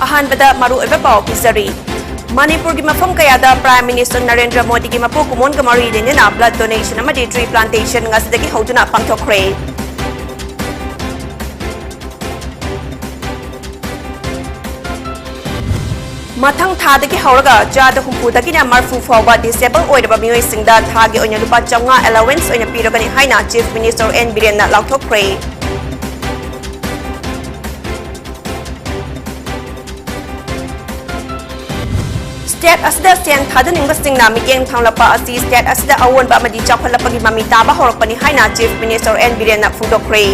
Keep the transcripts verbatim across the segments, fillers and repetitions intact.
ꯑꯍꯥꯟꯕꯗ ꯃꯔꯨꯑꯣꯏꯕ ꯄꯥꯎ ꯄꯤꯖꯔꯤ꯫ ꯃꯅꯤꯄꯨꯔꯒꯤ ꯃꯐꯝ ꯀꯌꯥꯗ Prime Minister ꯅꯔꯦꯟꯗ꯭ꯔ ꯃꯣꯗꯤꯒꯤ ꯃꯄꯣꯛ ꯀꯨꯝꯑꯣꯟꯒ ꯃꯔꯤ ꯂꯩꯅꯅ blood donation ꯑꯃꯗꯤ tree plantation ꯉꯁꯤꯗꯒꯤ ꯍꯧꯗꯨꯅ ꯄꯥꯡꯊꯣꯛꯈ꯭ꯔꯦ꯫ ꯃꯊꯪ ꯊꯥꯗꯒꯤ ꯍꯧꯔꯒ ꯆꯥꯗ ꯍꯨꯝꯐꯨꯗꯒꯤꯅ ꯃꯔꯐꯨ ꯐꯥꯎꯕ disable ꯑꯣꯏꯔꯕ ꯃꯤꯑꯣꯏꯁꯤꯡꯗ ꯊꯥꯒꯤ ꯑꯣꯏꯅ ꯂꯨꯄꯥ ꯆꯥꯝꯃꯉꯥ allowance ꯑꯣꯏꯅ ꯄꯤꯔꯒꯅꯤ ꯍꯥꯏꯅ Chief Minister ꯑꯦꯟ ꯕꯤꯔꯦꯟꯅ ꯂꯥꯎꯊꯣꯛꯈ꯭ꯔꯦ꯫ State ꯑꯁꯤꯗ ꯁꯦꯟ ꯊꯥꯗꯅꯤꯡꯕꯁꯤꯡꯅ ꯃꯤꯠꯌꯦꯡ ꯊꯝꯂꯛꯄ ꯑꯁꯤ state ꯑꯁꯤꯗ ꯑꯑꯣꯟꯕ ꯑꯃꯗꯤ ꯆꯥꯎꯈꯠꯂꯛꯄꯒꯤ ꯃꯃꯤ ꯇꯥꯕ ꯍꯧꯔꯛꯄꯅꯤ ꯍꯥꯏꯅ Chief Minister ꯑꯦꯟ ꯕꯤꯔꯦꯟꯅ ꯐꯣꯡꯗꯣꯛꯈ꯭ꯔꯦ꯫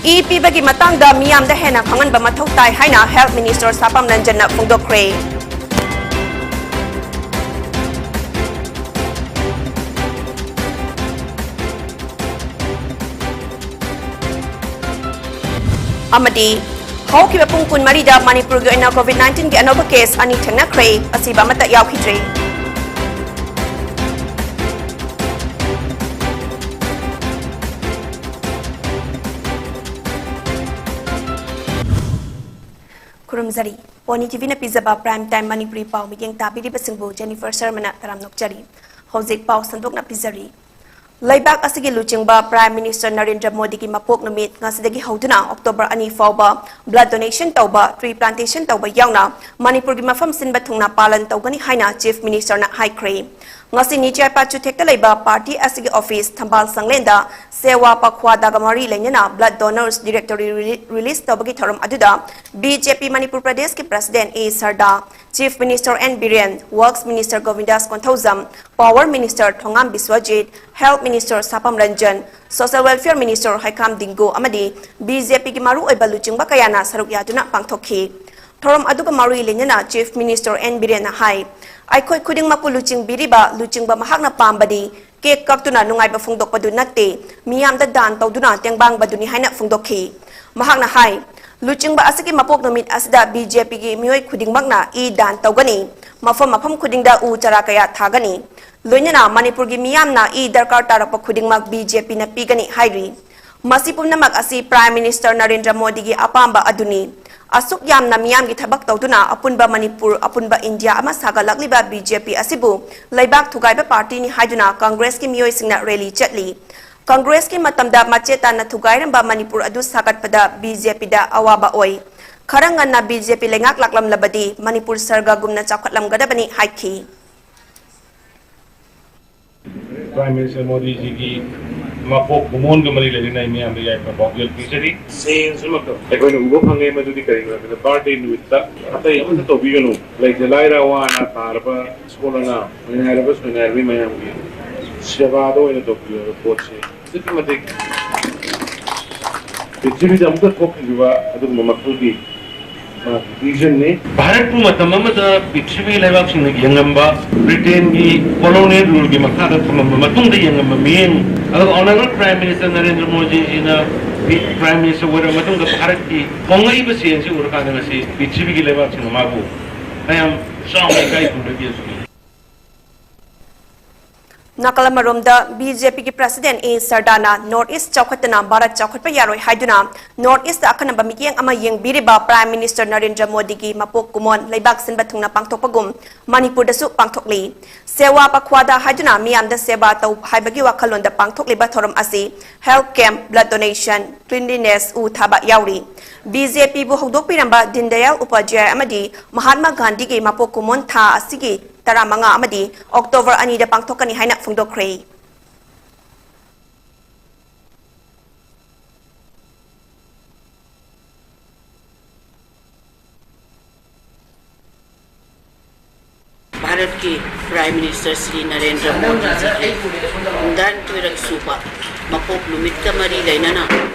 ꯏ ꯄꯤꯕꯒꯤ ꯃꯇꯥꯡꯗ ꯃꯤꯌꯥꯝꯗ ꯍꯦꯟꯅ ꯈꯪꯍꯟꯕ ꯃꯊꯧ ꯇꯥꯏ ꯍꯥꯏꯅ Health Minister ꯁꯥꯄꯝ ꯔꯟꯖꯟꯅ ꯐꯣꯡꯗꯣꯛꯈ꯭ꯔꯦ꯫ ꯑꯃꯗꯤ ꯍꯧꯈꯤꯕ ꯄꯨꯡ ꯀꯨꯟꯃꯔꯤꯗ ꯃꯅꯤꯄꯨꯔꯒꯤ ꯑꯣꯏꯅ COVID nineteen ꯒꯤ ꯑꯅꯧꯕ case ꯑꯅꯤ ꯊꯦꯡꯅꯈ꯭ꯔꯦ, ꯑꯁꯤꯕ ꯑꯃꯠꯇ ꯌꯥꯎꯈꯤꯗ꯭ꯔꯦ꯫ ꯈꯨꯔꯨꯝꯖꯔꯤ꯫ ꯄꯣꯅꯤ ꯇꯤꯚꯤꯅ ꯄꯤꯖꯕ Prime Time ꯃꯅꯤꯄꯨꯔꯤ ꯄꯥꯎ ꯃꯤꯠꯌꯦꯡ ꯇꯥꯕꯤꯔꯤꯕꯁꯤꯡꯕꯨ ꯖꯦꯅꯤꯐꯔ ꯁꯔꯃꯅ ꯇꯔꯥꯝꯅ ꯑꯣꯛꯆꯔꯤ꯫ ꯍꯧꯖꯤꯛ ꯄꯥꯎ ꯁꯟꯗꯣꯛꯅ ꯄꯤꯖꯔꯤ꯫ ꯂꯩꯕꯥꯛ ꯑꯁꯤꯒꯤ ꯂꯨꯆꯤꯡꯕ Prime Minister ꯅꯔꯦꯟꯗ꯭ꯔ ꯃꯣꯗꯤꯒꯤ ꯃꯄꯣꯛ ꯅꯨꯃꯤꯠ ꯉꯁꯤꯗꯒꯤ ꯍꯧꯗꯨꯅ October ꯑꯅꯤ ꯐꯥꯎꯕ blood donation ꯇꯧꯕ, tree plantation ꯇꯧꯕ ꯌꯥꯎꯅ ꯃꯅꯤꯄꯨꯔꯒꯤ ꯃꯐꯝ ꯁꯤꯟꯕ ꯊꯨꯡꯅ ꯄꯥꯂꯟ ꯇꯧꯒꯅꯤ ꯍꯥꯏꯅ Chief Ministerꯅ ꯍꯥꯏꯈ꯭ꯔꯦ꯫ ꯉꯁꯤ ꯅꯤꯆꯥꯏꯄꯥꯠ ꯆꯨꯊꯦꯛꯇ ꯂꯩꯕ party ꯑꯁꯤꯒꯤ office ꯊꯝꯕꯥꯜ ꯁꯪꯂꯦꯟꯗ ꯁꯦꯋꯥ ꯄꯈ꯭ꯋꯥꯗꯥꯒ ꯃꯔꯤ ꯂꯩꯅꯅ blood donors directory rele-, release ꯇꯧꯕꯒꯤ ꯊꯧꯔꯝ ꯑꯗꯨꯗ BJP ꯃꯅꯤꯄꯨꯔ ꯄ꯭ꯔꯗꯦꯁꯀꯤ President A Sharda, Chief Minister N Biren, Works Minister Govindas Konthoujam, Power Minister Thongam Biswajit, Health Minister Sapam Ranjan, Social Welfare Minister Heikham Dingo ꯑꯃꯗꯤ BJPꯒꯤ ꯃꯔꯨꯑꯣꯏꯕ ꯂꯨꯆꯤꯡꯕ ꯀꯌꯥꯅ ꯁꯔꯨꯛ ꯌꯥꯗꯨꯅ ꯄꯥꯡꯊꯣꯛꯈꯤ꯫ ꯊꯧꯔꯝ ꯑꯗꯨꯒ ꯃꯔꯤ ꯂꯩꯅꯅ Chief Minister ꯑꯦꯟ ꯕꯤꯔꯦꯟꯅ ꯍꯥꯏ, ꯑꯩꯈꯣꯏ ꯈꯨꯗꯤꯡꯃꯛꯄꯨ ꯂꯨꯆꯤꯡꯕꯤꯔꯤꯕ ꯂꯨꯆꯤꯡꯕ ꯃꯍꯥꯛꯅ ꯄꯥꯝꯕꯗꯤ cake ꯀꯛꯇꯨꯅ ꯅꯨꯡꯉꯥꯏꯕ ꯐꯣꯡꯗꯣꯛꯄꯗꯨ ꯅꯠꯇꯦ, ꯃꯤꯌꯥꯝꯗ ꯗꯥꯟ ꯇꯧꯗꯨꯅ ꯇꯦꯡꯕꯥꯡꯕꯗꯨꯅꯤ ꯍꯥꯏꯅ ꯐꯣꯡꯗꯣꯛꯈꯤ꯫ ꯃꯍꯥꯛꯅ ꯍꯥꯏ, ꯂꯨꯆꯤꯡꯕ ꯑꯁꯤꯒꯤ ꯃꯄꯣꯛ ꯅꯨꯃꯤꯠ ꯑꯁꯤꯗ BJPꯒꯤ ꯃꯤꯑꯣꯏ ꯈꯨꯗꯤꯡꯃꯛꯅ ꯏ ꯗꯥꯟ ꯇꯧꯒꯅꯤ, ꯃꯐꯝ ꯃꯐꯝ ꯈꯨꯗꯤꯡꯗ ꯎ ꯆꯥꯔꯥ ꯀꯌꯥ ꯊꯥꯒꯅꯤ꯫ ꯂꯣꯏꯅꯅ ꯃꯅꯤꯄꯨꯔꯒꯤ ꯃꯤꯌꯥꯝꯅ ꯏ ꯗꯔꯀꯥꯔ ꯇꯥꯔꯛꯄ ꯈꯨꯗꯤꯡꯃꯛ ꯕꯤ ꯖꯦ ꯄꯤꯅ ꯄꯤꯒꯅꯤ ꯍꯥꯏꯔꯤ꯫ ꯃꯁꯤ ꯄꯨꯝꯅꯃꯛ ꯑꯁꯤ Prime Minister ꯅꯔꯦꯟꯗ꯭ꯔ ꯃꯣꯗꯤꯒꯤ ꯑꯄꯥꯝꯕ ꯑꯗꯨꯅꯤ꯫ ꯑꯁꯨꯛ ꯌꯥꯝꯅ ꯃꯤꯌꯥꯝꯒꯤ ꯊꯕꯛ ꯇꯧꯗꯨꯅ ꯑꯄꯨꯟꯕ ꯃꯅꯤꯄꯨꯔ, ꯑꯄꯨꯟꯕ ꯏꯟꯗꯤꯌꯥ ꯑꯃ ꯁꯥꯒꯠꯂꯛꯂꯤꯕ ꯕꯤ ꯖꯦ ꯄꯤ ꯑꯁꯤꯕꯨ ꯂꯩꯕꯥꯛ ꯊꯨꯒꯥꯏꯕ ꯄꯥꯔꯇꯤꯅꯤ ꯍꯥꯏꯗꯨꯅ ꯀꯪꯒ꯭ꯔꯦꯁꯀꯤ ꯃꯤꯑꯣꯏꯁꯤꯡꯅ ꯔꯦꯂꯤ ꯆꯠꯂꯤ꯫ ꯀꯪꯒ꯭ꯔꯦꯁꯀꯤ ꯃꯇꯝꯗ ꯃꯆꯦꯠ ꯇꯥꯅ ꯊꯨꯒꯥꯏꯔꯝꯕ ꯃꯅꯤꯄꯨꯔ ꯑꯗꯨ ꯁꯥꯒꯠꯄꯗ ꯕꯤ ꯖꯦ ꯄꯤꯗ ꯑꯋꯥꯕ ꯑꯣꯏ꯫ ꯈꯔ ꯉꯟꯅ ꯕꯤ ꯖꯦ ꯄꯤ ꯂꯩꯉꯥꯛ ꯂꯥꯛꯂꯝꯂꯕꯗꯤ ꯃꯅꯤꯄꯨꯔ ꯁꯔꯒꯒꯨꯝꯅ ꯆꯥꯎꯈꯠꯂꯝꯒꯗꯕꯅꯤ ꯍꯥꯏꯈꯤ꯫ Prime Minister ꯃꯣꯗꯤꯖꯤꯒꯤ ꯃꯄꯣꯛ ꯀꯨꯝꯑꯣꯟꯒ ꯃꯔꯤ ꯂꯩꯅꯅ ꯑꯩ ꯃꯤꯌꯥꯝꯗ ꯌꯥꯏꯐ ꯄꯥꯎꯖꯦꯜ ꯄꯤꯖꯔꯤ꯫ ꯁꯦꯟꯁꯤꯃꯛꯇ ꯑꯩꯈꯣꯏꯅ ꯎꯕ ꯐꯪꯉꯦ, ꯃꯗꯨꯗꯤ ꯀꯔꯤꯒꯤꯅꯣ ꯍꯥꯏꯕꯗ birthday ꯅꯨꯃꯤꯠꯇ ꯑꯇꯩ ꯑꯃꯠꯇ ꯇꯧꯕꯤꯒꯅꯨ꯫ ꯂꯩꯇ ꯂꯥꯏꯔ, ꯑꯋꯥ ꯑꯅꯥ ꯇꯥꯔꯕ, ꯁ꯭ꯀꯨꯜ ꯑꯅꯥ, ꯅꯣꯏꯅꯥꯏꯔꯕ ꯁꯣꯏꯅꯥꯏꯔꯕꯤ ꯃꯌꯥꯝꯒꯤ ꯁꯦꯕꯥꯗ ꯑꯣꯏꯅ ꯇꯧꯕꯤꯌꯨ ꯍꯥꯏꯕ ꯄꯣꯠꯁꯤ ꯑꯗꯨꯛꯀꯤ ꯃꯇꯤꯛ ꯄ꯭ꯔꯤꯊꯤꯕꯤꯗ ꯑꯃꯨꯛꯇ ꯊꯣꯛꯇ꯭ꯔꯤꯕ ꯑꯗꯨꯒꯨꯝꯕ ꯃꯈꯜꯒꯤ ꯃꯥꯒꯤ vision ꯅꯤ꯫ ꯚꯥꯔꯠꯄꯨ ꯃꯇꯝ ꯑꯃꯗ ꯄ꯭ꯔꯤꯊꯤꯕꯤ ꯂꯩꯕꯥꯛꯁꯤꯡꯅ ꯌꯦꯡꯂꯝꯕ ꯕ꯭ꯔꯤꯇꯦꯟꯒꯤ colonial rule ꯒꯤ ꯃꯈꯥꯗ ꯊꯝꯂꯝꯕ ꯃꯇꯨꯡꯗ ꯌꯦꯡꯂꯝꯕ ꯃꯤꯠꯌꯦꯡ, ꯑꯗꯨꯒ Honourable Prime Minister Narendra ꯃꯣꯗꯤꯖꯤꯅ Prime Minister ꯑꯣꯏꯔꯕ ꯃꯇꯨꯡꯗ ꯚꯥꯔꯠꯀꯤ ꯍꯣꯡꯂꯛꯏꯕ ꯆꯦꯟꯁꯤ ꯎꯔꯀꯥꯟꯗ ꯉꯁꯤ ꯄ꯭ꯔꯤꯊꯤꯕꯤꯒꯤ ꯂꯩꯕꯥꯛꯁꯤꯡꯅ ꯃꯥꯕꯨ ꯀꯌꯥꯝ ꯆꯥꯎꯅ ꯏꯀꯥꯏ ꯈꯨꯝꯅꯒꯦ꯫ ꯅꯥꯀꯜ ꯑꯃꯔꯣꯝꯗ, ꯕꯤ ꯖꯦ ꯄꯤꯒꯤ President ꯑꯦ ꯁꯔꯗꯥꯅ North East ꯆꯥꯎꯈꯠꯇꯅ ꯚꯥꯔꯠ ꯆꯥꯎꯈꯠꯄ ꯌꯥꯔꯣꯏ ꯍꯥꯏꯗꯨꯅ North East ꯇ ꯑꯈꯟꯅꯕ ꯃꯤꯠꯌꯦꯡ ꯑꯃ ꯌꯦꯡꯕꯤꯔꯤꯕ Prime Minister ꯅꯔꯦꯟꯗ꯭ꯔ ꯃꯣꯗꯤꯒꯤ ꯃꯄꯣꯛ ꯀꯨꯝꯑꯣꯟ ꯂꯩꯕꯥꯛ ꯁꯤꯟꯕ ꯊꯨꯡꯅ ꯄꯥꯡꯊꯣꯛꯄꯒꯨꯝ ꯃꯅꯤꯄꯨꯔꯗꯁꯨ ꯄꯥꯡꯊꯣꯛꯂꯤ꯫ ꯁꯦꯋꯥ ꯄꯈ꯭ꯋꯥꯗꯥ ꯍꯥꯏꯗꯨꯅ ꯃꯤꯌꯥꯝꯗ ꯁꯦꯕꯥ ꯇꯧ ꯍꯥꯏꯕꯒꯤ ꯋꯥꯈꯜꯂꯣꯟꯗ ꯄꯥꯡꯊꯣꯛꯂꯤꯕ ꯊꯧꯔꯝ ꯑꯁꯤ health camp, blood donation, cleanliness, ꯎ ꯊꯥꯕ ꯌꯥꯎꯔꯤ꯫ ꯕꯤ ꯖꯦ ꯄꯤꯕꯨ ꯍꯧꯗꯣꯛꯄꯤꯔꯝꯕ ꯗꯤꯟ ꯗꯌꯥꯜ ꯎꯄꯥꯙ꯭ꯌꯥꯌ ꯑꯃꯗꯤ ꯃꯍꯥꯠꯃꯥ ꯒꯥꯟꯙꯤꯒꯤ ꯃꯄꯣꯛ ꯀꯨꯝꯑꯣꯟ ꯊꯥ ꯑꯁꯤꯒꯤ ꯇꯔꯥꯃꯉꯥ ꯑꯃꯗꯤ October ꯑꯅꯤꯗ ꯄꯥꯡꯊꯣꯛꯀꯅꯤ ꯍꯥꯏꯅ ꯐꯣꯡꯗꯣꯛꯈ꯭ꯔꯦ꯫ ꯚꯥꯔꯠꯀꯤ Prime Minister ꯁ꯭ꯔꯤ ꯅꯔꯦꯟꯗ꯭ꯔ ꯃꯣꯗꯤꯖꯤꯒꯤ ꯍꯨꯝꯗ꯭ꯔꯥꯅꯤꯊꯣꯏꯔꯛ ꯁꯨꯕ ꯃꯄꯣꯛ ꯅꯨꯃꯤꯠꯀ ꯃꯔꯤ ꯂꯩꯅꯅ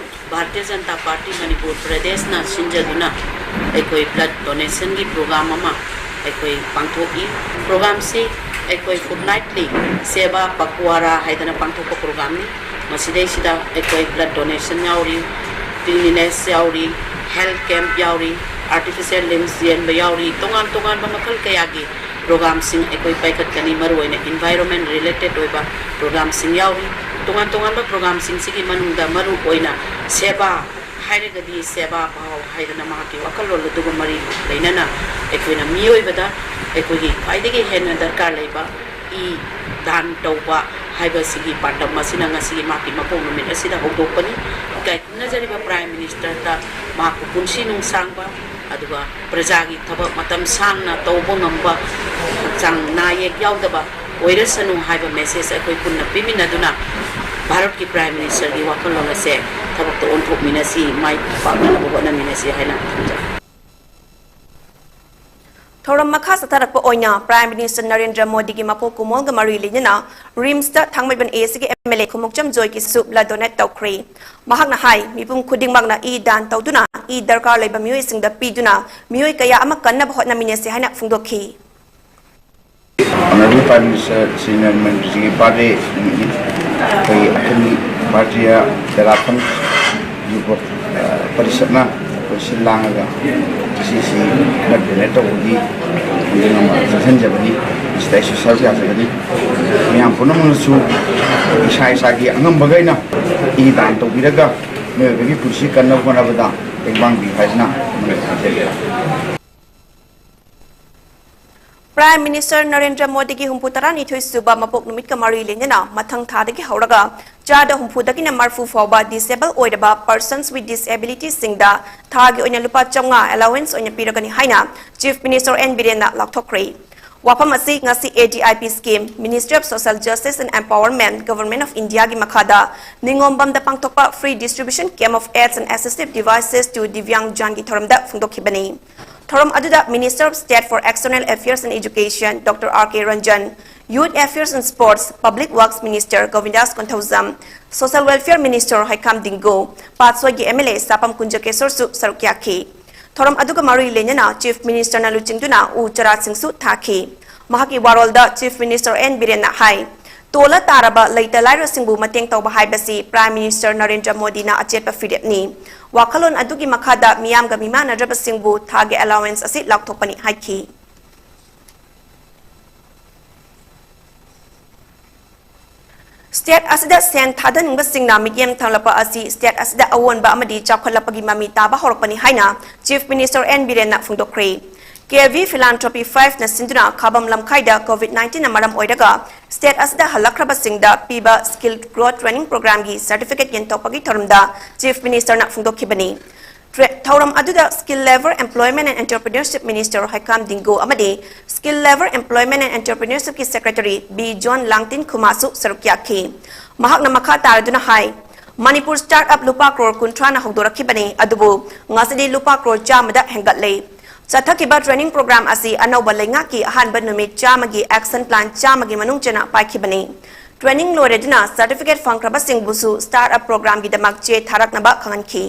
ꯚꯥꯔꯇꯤꯌ ꯖꯅꯇꯥ ꯄꯥꯔꯇꯤ ꯃꯅꯤꯄꯨꯔ ꯄ꯭ꯔꯗꯦꯁꯅ ꯁꯤꯟꯖꯗꯨꯅ ꯑꯩꯈꯣꯏ blood donation ꯒꯤ program ꯑꯃ ꯑꯩꯈꯣꯏ ꯄꯥꯡꯊꯣꯛꯏ꯫ Program ꯁꯤ ꯑꯩꯈꯣꯏ fortnightly ꯁꯦꯕꯥ ꯄꯈ꯭ꯋꯥꯗꯥ ꯍꯥꯏꯗꯅ ꯄꯥꯡꯊꯣꯛꯄ program ꯅꯤ꯫ ꯃꯁꯤꯗꯩꯁꯤꯗ ꯑꯩꯈꯣꯏ blood donation ꯌꯥꯎꯔꯤ, cleanliness ꯌꯥꯎꯔꯤ, health camp ꯌꯥꯎꯔꯤ, artificial limbs ꯌꯦꯟꯕ ꯌꯥꯎꯔꯤ, ꯇꯣꯉꯥꯟ ꯇꯣꯉꯥꯟꯕ ꯃꯈꯜ ꯀꯌꯥꯒꯤ ꯄ꯭ꯔꯣꯒ꯭ꯔꯥꯝꯁꯤꯡ ꯑꯩꯈꯣꯏ ꯄꯥꯏꯈꯠꯀꯅꯤ꯫ ꯃꯔꯨꯑꯣꯏꯅ environment related ꯑꯣꯏꯕ ꯄ꯭ꯔꯣꯒ꯭ꯔꯥꯝꯁꯤꯡ ꯌꯥꯎꯔꯤ꯫ ꯇꯣꯉꯥꯟ ꯇꯣꯉꯥꯟꯕ ꯄ꯭ꯔꯣꯒ꯭ꯔꯥꯝꯁꯤꯡꯁꯤꯒꯤ ꯃꯅꯨꯡꯗ ꯃꯔꯨꯑꯣꯏꯅ ꯁꯦꯕꯥ ꯍꯥꯏꯔꯒꯗꯤ ꯁꯦꯕꯥ ꯚꯥꯎ ꯍꯥꯏꯗꯅ ꯃꯍꯥꯛꯀꯤ ꯋꯥꯈꯜꯂꯣꯟ ꯑꯗꯨꯒ ꯃꯔꯤ ꯂꯩꯅꯅ ꯑꯩꯈꯣꯏꯅ ꯃꯤꯑꯣꯏꯕꯗ ꯑꯩꯈꯣꯏꯒꯤ ꯈ꯭ꯋꯥꯏꯗꯒꯤ ꯍꯦꯟꯅ ꯗꯔꯀꯥꯔ ꯂꯩꯕ ꯏ ꯗꯥꯟ ꯇꯧꯕ ꯍꯥꯏꯕꯁꯤꯒꯤ ꯄꯥꯟꯗꯝ ꯑꯁꯤꯅ ꯉꯁꯤꯒꯤ ꯃꯍꯥꯛꯀꯤ ꯃꯄꯣꯛ ꯅꯨꯃꯤꯠ ꯑꯁꯤꯗ ꯍꯧꯗꯣꯛꯄꯅꯤ꯫ ꯏꯀꯥꯏ ꯈꯨꯝꯅꯖꯔꯤꯕ Prime Ministerꯗ ꯃꯍꯥꯛꯄꯨ ꯄꯨꯟꯁꯤ ꯅꯨꯡꯁꯥꯡꯕ ꯑꯗꯨꯒ ꯄ꯭ꯔꯖꯥꯒꯤ ꯊꯕꯛ ꯃꯇꯝ ꯁꯥꯡꯅ ꯇꯧꯕ ꯉꯝꯕ, ꯍꯛꯆꯥꯡ ꯅꯥ ꯌꯦꯛ ꯌꯥꯎꯗꯕ ꯑꯣꯏꯔꯁꯅꯨ ꯍꯥꯏꯕ message ꯑꯩꯈꯣꯏ ꯄꯨꯟꯅ ꯄꯤꯃꯤꯟꯅꯗꯨꯅ ꯚꯥꯔꯠꯀꯤ Prime Ministerꯒꯤ ꯋꯥꯈꯜꯂꯣꯟ ꯑꯁꯦ ꯊꯕꯛꯇ ꯑꯣꯟꯊꯣꯛꯃꯤꯟꯅꯁꯤ, ꯃꯥꯏ ꯄꯥꯛꯅꯅꯕ ꯍꯣꯠꯅꯃꯤꯟꯅꯁꯤ ꯍꯥꯏꯅ ꯊꯝꯖꯒꯦ꯫ ꯊꯧꯔꯝ ꯃꯈꯥ ꯆꯠꯊꯔꯛꯄ ꯑꯣꯏꯅ Prime Minister ꯅꯔꯦꯟꯗ꯭ꯔ ꯃꯣꯗꯤꯒꯤ ꯃꯄꯣꯛ ꯀꯨꯃꯣꯜꯒ ꯃꯔꯤ ꯂꯩꯅꯅ RIMSꯇ ꯊꯥꯡꯃꯩꯕꯟ ASCꯒꯤ MLA ꯈꯨꯃꯨꯛꯆꯝ ꯖꯣꯏꯀꯤꯁꯨ blood donate ꯇꯧꯈ꯭ꯔꯦ꯫ ꯃꯍꯥꯛꯅ ꯍꯥꯏ, ꯃꯤꯄꯨꯝ ꯈꯨꯗꯤꯡꯃꯛꯅ ꯏ ꯗꯥꯟ ꯇꯧꯗꯨꯅ ꯏ ꯗꯔꯀꯥꯔ ꯂꯩꯕ ꯃꯤꯑꯣꯏꯁꯤꯡꯗ ꯄꯤꯗꯨꯅ ꯃꯤꯑꯣꯏ ꯀꯌꯥ ꯑꯃ ꯀꯟꯅꯕ ꯍꯣꯠꯅꯃꯤꯟꯅꯁꯤ ꯍꯥꯏꯅ ꯐꯣꯡꯗꯣꯛꯈꯤ꯫ Honorable Prime Minister Shri Narendra ꯃꯣꯗꯤꯖꯤꯒꯤ birthday ꯅꯨꯃꯤꯠꯅꯤ꯫ ꯑꯩꯈꯣꯏ ꯑꯈꯤꯜ ꯚꯥꯔꯇꯤꯌ ꯇꯦꯔꯥꯈꯣꯟ ꯌꯨꯕꯛ, ꯑ, ꯄꯔꯤꯁꯠꯅ ꯑꯩꯈꯣꯏ ꯁꯤꯜ ꯂꯥꯡꯉꯒ ꯉꯁꯤꯁꯤ blood donate ꯇꯧꯕꯒꯤ ꯄꯨꯛꯅꯤꯡ ꯑꯃ ꯆꯪꯁꯤꯟꯖꯕꯅꯤ꯫ ꯃꯁꯤꯗ ꯑꯩꯁꯨ ꯁꯔꯨꯛ ꯌꯥꯖꯒꯅꯤ꯫ ꯃꯌꯥꯝ ꯄꯨꯝꯅꯃꯛꯅꯁꯨ ꯏꯁꯥ ꯏꯁꯥꯒꯤ ꯑꯉꯝꯕꯈꯩꯅ ꯏ ꯗꯥꯟ ꯇꯧꯕꯤꯔꯒ ꯃꯤꯑꯣꯏꯕꯒꯤ ꯄꯨꯟꯁꯤ ꯀꯟꯅꯕ ꯍꯣꯠꯅꯕꯗ ꯇꯦꯡꯕꯥꯡꯕꯤꯌꯨ ꯍꯥꯏꯗꯨꯅ ꯈꯪꯍꯟꯖꯔꯤ꯫ Prime Minister ꯅꯔꯦꯟꯗ꯭ꯔ ꯃꯣꯗꯤꯒꯤ ꯍꯨꯝꯐꯨ ꯇꯔꯥꯅꯤꯊꯣꯏ ꯁꯨꯕ ꯃꯄꯣꯛ ꯅꯨꯃꯤꯠꯀ ꯃꯔꯤ ꯂꯩꯅꯅ ꯃꯊꯪ ꯊꯥꯗꯒꯤ ꯍꯧꯔꯒ ꯆꯥꯗ ꯍꯨꯝꯐꯨꯗꯒꯤꯅ ꯃꯔꯐꯨ ꯐꯥꯎꯕ disable ꯑꯣꯏꯔꯕ persons with disabilityꯁꯤꯡꯗ ꯊꯥꯒꯤ ꯑꯣꯏꯅ ꯂꯨꯄꯥ ꯆꯥꯝꯃꯉꯥ allowance ꯑꯣꯏꯅ ꯄꯤꯔꯒꯅꯤ ꯍꯥꯏꯅ Chief Minister N ꯕꯤꯔꯦꯟꯅ ꯂꯥꯎꯊꯣꯛꯈ꯭ꯔꯦ꯫ ꯋꯥꯐꯝ ꯑꯁꯤ ꯉꯁꯤ ADIP scheme, Ministry of Social Justice and Empowerment, Government of Indiaꯒꯤ ꯃꯈꯥꯗ ꯅꯤꯉꯣꯝꯕꯝꯗ ꯄꯥꯡꯊꯣꯛꯄ free distribution camp of aids and assistive devices to Divyangjanꯒꯤ ꯊꯧꯔꯝꯗ ꯐꯣꯡꯗꯣꯛꯈꯤꯕꯅꯤ꯫ ꯊꯧꯔꯝ ꯑꯗꯨꯗ Minister of State for External Affairs and Education, Doctor R K Ranjan, Youth Affairs and Sports, Public Works Minister Govindas Konthoujam, Social Welfare Minister Haikham Dingo, ꯄꯥꯠꯁꯣꯏꯒꯤ MLA ꯁꯥꯄꯝ ꯀꯨꯟꯖꯀꯦꯁꯣꯔꯁꯨ ꯁꯔꯨꯛ ꯌꯥꯈꯤ꯫ ꯊꯧꯔꯝ ꯑꯗꯨꯒ ꯃꯔꯤ ꯂꯩꯅꯅ Chief Ministerꯅ ꯂꯨꯆꯤꯡꯗꯨꯅ ꯎ ꯆꯥꯔꯥꯁꯤꯡꯁꯨ ꯊꯥꯈꯤ꯫ ꯃꯍꯥꯛꯀꯤ ꯋꯥꯔꯣꯜꯗ Chief Minister N ꯕꯤꯔꯦꯟꯅ ꯍꯥꯏ, ꯇꯣꯜꯂ ꯇꯥꯔꯕ ꯂꯩꯇ ꯂꯥꯏꯔꯁꯤꯡꯕꯨ ꯃꯇꯦꯡ ꯇꯧꯕ ꯍꯥꯏꯕꯁꯤ Prime Minister ꯅꯔꯦꯟꯗ꯭ꯔ ꯃꯣꯗꯤꯅ ꯑꯆꯦꯠꯄ ꯐꯤꯔꯦꯞꯅꯤ꯫ ꯋꯥꯈꯜꯂꯣꯟ ꯑꯗꯨꯒꯤ ꯃꯈꯥꯗ ꯃꯤꯌꯥꯝꯒ ꯃꯤꯃꯥꯟꯅꯗ꯭ꯔꯕꯁꯤꯡꯕꯨ ꯊꯥꯒꯤ allowance ꯑꯁꯤ ꯂꯥꯎꯊꯣꯛꯄꯅꯤ ꯍꯥꯏꯈꯤ꯫ State ꯑꯁꯤꯗ ꯁꯦꯟ ꯊꯥꯗꯅꯤꯡꯕꯁꯤꯡꯅ ꯃꯤꯠꯌꯦꯡ ꯊꯝꯂꯛꯄ ꯑꯁꯤ state ꯑꯁꯤꯗ ꯑꯑꯣꯟꯕ ꯑꯃꯗꯤ ꯆꯥꯎꯈꯠꯂꯛꯄꯒꯤ ꯃꯃꯤ ꯇꯥꯕ ꯍꯧꯔꯛꯄꯅꯤ ꯍꯥꯏꯅ Chief Minister N ꯕꯤꯔꯦꯟꯅ ꯐꯣꯡꯗꯣꯛꯈ꯭ꯔꯦ꯫ K V Philanthropy five ꯅ ꯁꯤꯟꯗꯨꯅ ꯈꯥꯕꯝ ꯂꯝꯈꯥꯏꯗ COVID nineteen ꯅ ꯃꯔꯝ ꯑꯣꯏꯔꯒ state ꯑꯁꯤꯗ ꯍꯜꯂꯛꯈ꯭ꯔꯕꯁꯤꯡꯗ ꯄꯤꯕ Skill Growth Training Program ꯒꯤ certificate ꯌꯦꯟꯊꯣꯛꯄꯒꯤ ꯊꯧꯔꯝꯗ Chief Minister ꯅ ꯐꯣꯡꯗꯣꯛꯈꯤꯕꯅꯤ꯫ ꯇ꯭ꯔꯦ-, ꯊꯧꯔꯝ ꯑꯗꯨꯗ Skill Labour, Employment and Entrepreneurship Minister ꯍꯩꯀꯥꯝ ꯗꯤꯡꯒꯨ ꯑꯃꯗꯤ Skill Labour, Employment and Entrepreneurship ꯀꯤ Secretary B John Langtinkhumaꯁꯨ ꯁꯔꯨꯛ ꯌꯥꯈꯤ꯫ ꯃꯍꯥꯛꯅ ꯃꯈꯥ ꯇꯥꯔꯗꯨꯅ ꯍꯥꯏ, ꯃꯅꯤꯄꯨꯔ startup ꯂꯨꯄꯥ ꯀ꯭ꯔꯣꯔ ꯀꯨꯟꯊ꯭ꯔꯥꯅ ꯍꯧꯗꯣꯔꯛꯈꯤꯕꯅꯤ, ꯑꯗꯨꯕꯨ ꯉꯁꯤꯗꯤ ꯂꯨꯄꯥ ꯀ꯭ꯔꯣꯔ ꯆꯥꯝꯃꯗ ꯍꯦꯟꯒꯠꯂꯦ꯫ ꯆꯠꯊꯈꯤꯕ training program ꯑꯁꯤ ꯑꯅꯧꯕ ꯂꯩꯉꯥꯛꯀꯤ ꯑꯍꯥꯟꯕ ꯅꯨꯃꯤꯠ ꯆꯥꯝꯃꯒꯤ action plan ꯆꯥꯝꯃꯒꯤ ꯃꯅꯨꯡ ꯆꯟꯅ ꯄꯥꯏꯈꯤꯕꯅꯤ꯫ Training ꯂꯣꯏꯔꯗꯨꯅ certificate ꯐꯪꯈ꯭ꯔꯕꯁꯤꯡꯕꯨꯁꯨ startup program ꯒꯤꯗꯃꯛ ꯆꯦ ꯊꯥꯔꯛꯅꯕ ꯈꯪꯍꯟꯈꯤ꯫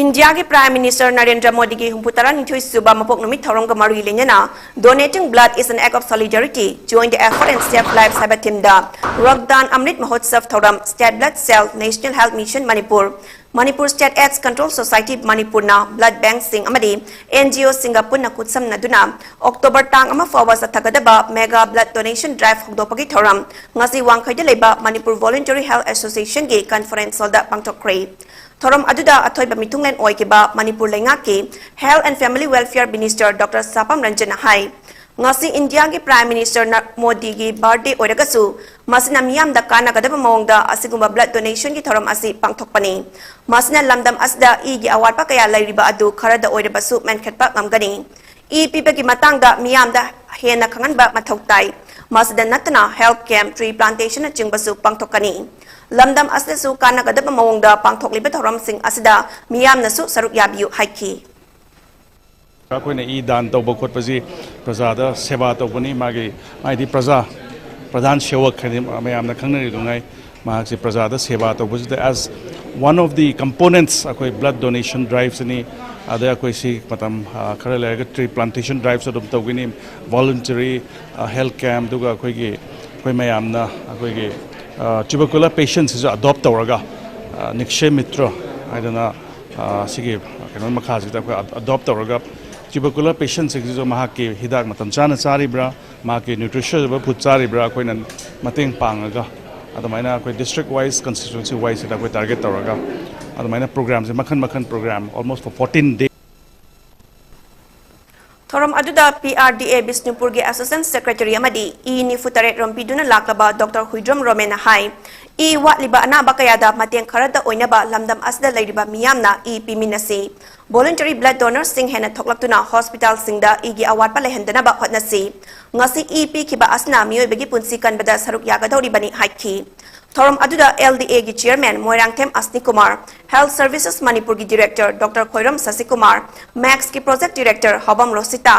ꯏꯟꯗꯤꯌꯥꯒꯤ Prime Minister ꯅꯔꯦꯟꯗ꯭ꯔ ꯃꯣꯗꯤꯒꯤ ꯍꯨꯝꯐꯨ ꯇꯔꯥꯅꯤꯊꯣꯏ ꯁꯨꯕ ꯃꯄꯣꯛ ꯅꯨꯃꯤꯠ ꯊꯧꯔꯝꯒ ꯃꯔꯤ ꯂꯩꯅꯅ Donating Blood is an Act of Solidarity, Join the Effort and Save Lives ꯍꯥꯏꯕ theme ꯗ Raktan Amrit Mahotsav ꯊꯧꯔꯝ State Blood Cell, National Health Mission Manipur, Manipur State AIDS Control Society Manipur ꯅ blood bank ꯁꯤꯡ ꯑꯃꯗꯤ N G O ꯁꯤꯡꯒ ꯄꯨꯟꯅ ꯈꯨꯠꯁꯝꯅꯗꯨꯅ October ꯇꯥꯡ ꯑꯃ ꯐꯥꯎꯕ ꯆꯠꯊꯒꯗꯕ mega blood donation drive ꯍꯧꯗꯣꯛꯄꯒꯤ ꯊꯧꯔꯝ ꯉꯁꯤ ꯋꯥꯡꯈꯩꯗ ꯂꯩꯕ Manipur Voluntary Health Association ꯒꯤ conference hall ꯗ ꯄꯥꯡꯊꯣꯛꯈ꯭ꯔꯦ꯫ ꯊꯧꯔꯝ ꯑꯗꯨꯗ ꯑꯊꯣꯏꯕ ꯃꯤꯊꯨꯡꯂꯦꯟ ꯑꯣꯏꯈꯤꯕ ꯃꯅꯤꯄꯨꯔ ꯂꯩꯉꯥꯛꯀꯤ Health and Family Welfare Minister Doctor ꯁꯥꯄꯝ ꯔꯟꯖꯟꯅ ꯍꯥꯏ, ꯉꯁꯤ ꯏꯟꯗꯤꯌꯥꯒꯤ Prime Minister ꯅ-, ꯃꯣꯗꯤꯒꯤ birthday ꯑꯣꯏꯔꯒꯁꯨ ꯃꯁꯤꯅ ꯃꯤꯌꯥꯝꯗ ꯀꯥꯟꯅꯒꯗꯕ ꯃꯑꯣꯡꯗ ꯑꯁꯤꯒꯨꯝꯕ blood donation ꯒꯤ ꯊꯧꯔꯝ ꯑꯁꯤ ꯄꯥꯡꯊꯣꯛꯄꯅꯤ꯫ ꯃꯁꯤꯅ ꯂꯝꯗꯝ ꯑꯁꯤꯗ ꯏꯒꯤ ꯑꯋꯥꯠꯄ ꯀꯌꯥ ꯂꯩꯔꯤꯕ ꯑꯗꯨ ꯈꯔꯗ ꯑꯣꯏꯔꯕꯁꯨ ꯃꯦꯟꯈꯠꯄ ꯉꯝꯒꯅꯤ꯫ ꯏ ꯄꯤꯕꯒꯤ ꯃꯇꯥꯡꯗ ꯃꯤꯌꯥꯝꯗ ꯍꯦꯟꯅ ꯈꯪꯍꯟꯕ ꯃꯊꯧ ꯇꯥꯏ꯫ ꯃꯁꯤꯗ ꯅꯠꯇꯅ health camp, tree plantation ꯅꯆꯤꯡꯕꯁꯨ ꯄꯥꯡꯊꯣꯛꯀꯅꯤ꯫ ꯂꯝꯗꯝ ꯑꯁꯤꯗꯁꯨ ꯀꯥꯟꯅꯒꯗꯕ ꯃꯑꯣꯡꯗ ꯄꯥꯡꯊꯣꯛꯂꯤꯕ ꯊꯧꯔꯝꯁꯤꯡ ꯑꯁꯤꯗ ꯃꯤꯌꯥꯝꯅꯁꯨ ꯁꯔꯨꯛ ꯌꯥꯕꯤꯌꯨ ꯍꯥꯏꯈꯤ꯫ ꯑꯩꯈꯣꯏꯅ ꯏ ꯗꯥꯟ ꯇꯧꯕ ꯈꯣꯠꯄꯁꯤ ꯄ꯭ꯔꯖꯥꯗ ꯁꯦꯕꯥ ꯇꯧꯕꯅꯤ꯫ ꯃꯥꯒꯤ, ꯃꯥꯏꯗꯤ ꯄ꯭ꯔꯖꯥ, ꯄ꯭ꯔꯙꯥꯟ ꯁꯦꯋꯛ ꯍꯥꯏꯗꯤ ꯃꯌꯥꯝꯅ ꯈꯪꯅꯔꯤꯗꯨꯉꯥꯏ, ꯃꯍꯥꯛꯁꯤ ꯄ꯭ꯔꯖꯥꯗ ꯁꯦꯕꯥ ꯇꯧꯕꯁꯤꯗ as one of the components ꯑꯩꯈꯣꯏ blood donation drive ꯁꯤꯅꯤ꯫ ꯑꯗꯩ ꯑꯩꯈꯣꯏ ꯁꯤ ꯃꯇꯝ, ꯑ, ꯈꯔ ꯂꯩꯔꯒ tree plantation drive ꯁꯨ ꯑꯗꯨꯝ ꯇꯧꯒꯅꯤ꯫ Voluntary, ꯑ, health camp, ꯑꯗꯨꯒ ꯑꯩꯈꯣꯏꯒꯤ, ꯑꯩꯈꯣꯏ ꯃꯌꯥꯝꯅ ꯑꯩꯈꯣꯏꯒꯤ, ꯑ, tubercular patient ꯁꯤꯁꯨ adopt ꯇꯧꯔꯒ, ꯑ, Nikshay Mitra ꯍꯥꯏꯗꯅ, ꯑ, ꯁꯤꯒꯤ ꯀꯩꯅꯣ ꯃꯈꯥꯁꯤꯗ ꯑꯩꯈꯣꯏ ad-, adopt ꯇꯧꯔꯒ Tubercular patientꯁꯤꯡꯁꯤꯁꯨ ꯃꯍꯥꯛꯀꯤ ꯍꯤꯗꯥꯛ ꯃꯇꯝ ꯆꯥꯅ ꯆꯥꯔꯤꯕ꯭ꯔꯥ, ꯃꯍꯥꯛꯀꯤ nutrition food ꯆꯥꯔꯤꯕ꯭ꯔꯥ, ꯑꯩꯈꯣꯏꯅ ꯃꯇꯦꯡ ꯄꯥꯡꯉꯒ, ꯑꯗꯨꯃꯥꯏꯅ ꯑꯩꯈꯣꯏ district wise, constituency wiseꯁꯤꯗ ꯑꯩꯈꯣꯏ target ꯇꯧꯔꯒ, ꯑꯗꯨꯃꯥꯏꯅ programꯁꯦ ꯃꯈꯟ ꯃꯈꯟ program almost for fourteen days. ꯊꯧꯔꯝ ꯑꯗꯨꯗ P R D A ꯕꯤꯁꯅꯨꯄꯨꯔꯒꯤ Assistant Secretary ꯑꯃꯗꯤ ꯏ ꯅꯤꯐꯨ ꯇꯔꯦꯠ ꯔꯣꯝ ꯄꯤꯗꯨꯅ ꯂꯥꯛꯂꯕ ꯗꯣꯛꯇꯔ ꯍꯨꯏꯗ꯭ꯔꯣꯝ ꯔꯣꯃꯦꯟꯅ ꯍꯥꯏ, ꯏ ꯋꯥꯠꯂꯤꯕ ꯑꯅꯥꯕ ꯀꯌꯥꯗ ꯃꯇꯦꯡ ꯈꯔꯗ ꯑꯣꯏꯅꯕ ꯂꯝꯗꯝ ꯑꯁꯤꯗ ꯂꯩꯔꯤꯕ ꯃꯤꯌꯥꯝꯅ ꯏ ꯄꯤꯃꯤꯟꯅꯁꯤ꯫ Voluntary blood donorsꯁꯤꯡ ꯍꯦꯟꯅ ꯊꯣꯛꯂꯛꯇꯨꯅ hospitalꯁꯤꯡꯗ ꯏꯒꯤ ꯑꯋꯥꯠꯄ ꯂꯩꯍꯟꯗꯅꯕ ꯍꯣꯠꯅꯁꯤ꯫ ꯉꯁꯤ ꯏ ꯄꯤꯈꯤꯕ ꯑꯁꯤꯅ ꯃꯤꯑꯣꯏꯕꯒꯤ ꯄꯨꯟꯁꯤ ꯀꯟꯕꯗ ꯁꯔꯨꯛ ꯌꯥꯒꯗꯧꯔꯤꯕꯅꯤ ꯍꯥꯏꯈꯤ꯫ ꯊꯧꯔꯝ ꯑꯗꯨꯗ L D Aꯒꯤ Chairman Moirangthem Ashnikumar, Health Services ꯃꯅꯤꯄꯨꯔꯒꯤ Director ꯗꯣꯛꯇꯔ ꯈꯣꯏꯔꯝ ꯁꯁꯤꯀꯨꯃꯥꯔ, ꯃꯦꯛꯁꯀꯤ Project Director ꯍꯥꯎꯕꯝ ꯔꯣꯁꯤꯇꯥ,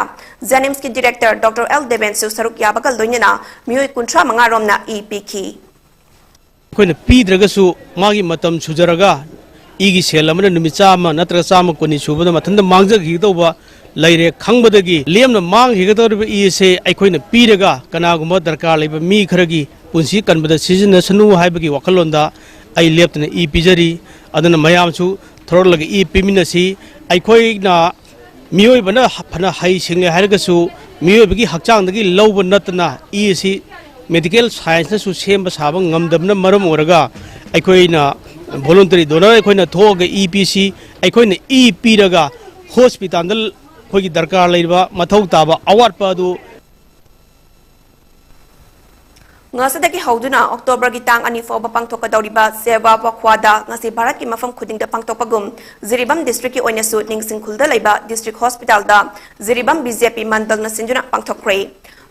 JNIMSꯀꯤ Director ꯗꯣꯛꯇꯔ ꯑꯦꯜ ꯗꯦꯕꯦꯟꯁꯨ ꯁꯔꯨꯛ ꯌꯥꯕꯒ ꯂꯣꯏꯅꯅ ꯃꯤꯑꯣꯏ ꯀꯨꯟꯊ꯭ꯔꯥ ꯃꯉꯥ ꯔꯣꯝꯅ ꯏ ꯄꯤꯈꯤ꯫ ꯑꯩꯈꯣꯏꯅ ꯄꯤꯗ꯭ꯔꯒꯁꯨ ꯃꯥꯒꯤ ꯃꯇꯝ ꯁꯨꯖꯔꯒ ꯏꯒꯤ ꯁꯦꯜ ꯑꯃꯅ ꯅꯨꯃꯤꯠ ꯆꯥꯝꯃ ꯅꯠꯇ꯭ꯔꯒ ꯆꯥꯝꯃ ꯀꯨꯟꯅꯤ ꯁꯨꯕꯗ ꯃꯊꯟꯇ ꯃꯥꯡꯖꯈꯤꯒꯗꯧꯕ ꯂꯩꯔꯦ ꯈꯪꯕꯗꯒꯤ ꯂꯦꯝꯅ ꯃꯥꯡꯈꯤꯒꯗꯧꯔꯤꯕ ꯏ ꯑꯁꯦ ꯑꯩꯈꯣꯏꯅ ꯄꯤꯔꯒ ꯀꯅꯥꯒꯨꯝꯕ ꯗꯔꯀꯥꯔ ꯂꯩꯕ ꯃꯤ ꯈꯔꯒꯤ ꯄꯨꯟꯁꯤ ꯀꯟꯕꯗ ꯁꯤꯖꯤꯟꯅꯁꯅꯨ ꯍꯥꯏꯕꯒꯤ ꯋꯥꯈꯜꯂꯣꯟꯗ ꯑꯩ ꯂꯦꯞꯇꯅ ꯏ ꯄꯤꯖꯔꯤ꯫ ꯑꯗꯨꯅ ꯃꯌꯥꯝꯁꯨ ꯊꯣꯔꯛꯂꯒ ꯏ ꯄꯤꯃꯤꯟꯅꯁꯤ꯫ ꯑꯩꯈꯣꯏꯅ ꯃꯤꯑꯣꯏꯕꯅ ꯐꯅ ꯍꯩ ꯁꯤꯡꯉꯦ ꯍꯥꯏꯔꯒꯁꯨ ꯃꯤꯑꯣꯏꯕꯒꯤ ꯍꯛꯆꯥꯡꯗꯒꯤ ꯂꯧꯕ ꯅꯠꯇꯅ ꯏ ꯑꯁꯤ medical scienceꯅꯁꯨ ꯁꯦꯝꯕ ꯁꯥꯕ ꯉꯝꯗꯕꯅ ꯃꯔꯝ ꯑꯣꯏꯔꯒ ꯑꯩꯈꯣꯏꯅ voluntary donor ꯑꯩꯈꯣꯏꯅ ꯊꯣꯛꯑꯒ ꯏ ꯄꯤꯁꯤ꯫ ꯑꯩꯈꯣꯏꯅ ꯏ ꯄꯤꯔꯒ hospitalꯗ ꯑꯩꯈꯣꯏꯒꯤ ꯗꯔꯀꯥꯔ ꯂꯩꯔꯤꯕ ꯃꯊꯧ ꯇꯥꯕ ꯑꯋꯥꯠꯄ ꯑꯗꯨ ꯉꯁꯤꯗꯒꯤ ꯍꯧꯗꯨꯅ Octoberꯒꯤ ꯇꯥꯡ ꯑꯅꯤ ꯐꯥꯎꯕ ꯄꯥꯡꯊꯣꯛꯀꯗꯧꯔꯤꯕ ꯁꯦꯕꯥ ꯄꯈ꯭ꯋꯥꯗ ꯉꯁꯤ ꯚꯥꯔꯠꯀꯤ ꯃꯐꯝ ꯈꯨꯗꯤꯡꯗ ꯄꯥꯡꯊꯣꯛꯄꯒꯨꯝ ꯖꯤꯔꯤꯕꯥꯝ districtꯀꯤ ꯑꯣꯏꯅꯁꯨ ꯅꯤꯡꯁꯤꯡꯈꯨꯜꯗ ꯂꯩꯕ district hospitalꯗ ꯖꯤꯔꯤꯕꯥꯝ BJP ꯃꯟꯗꯜꯅ ꯁꯤꯟꯗꯨꯅ ꯄꯥꯡꯊꯣꯛꯈ꯭ꯔꯦ꯫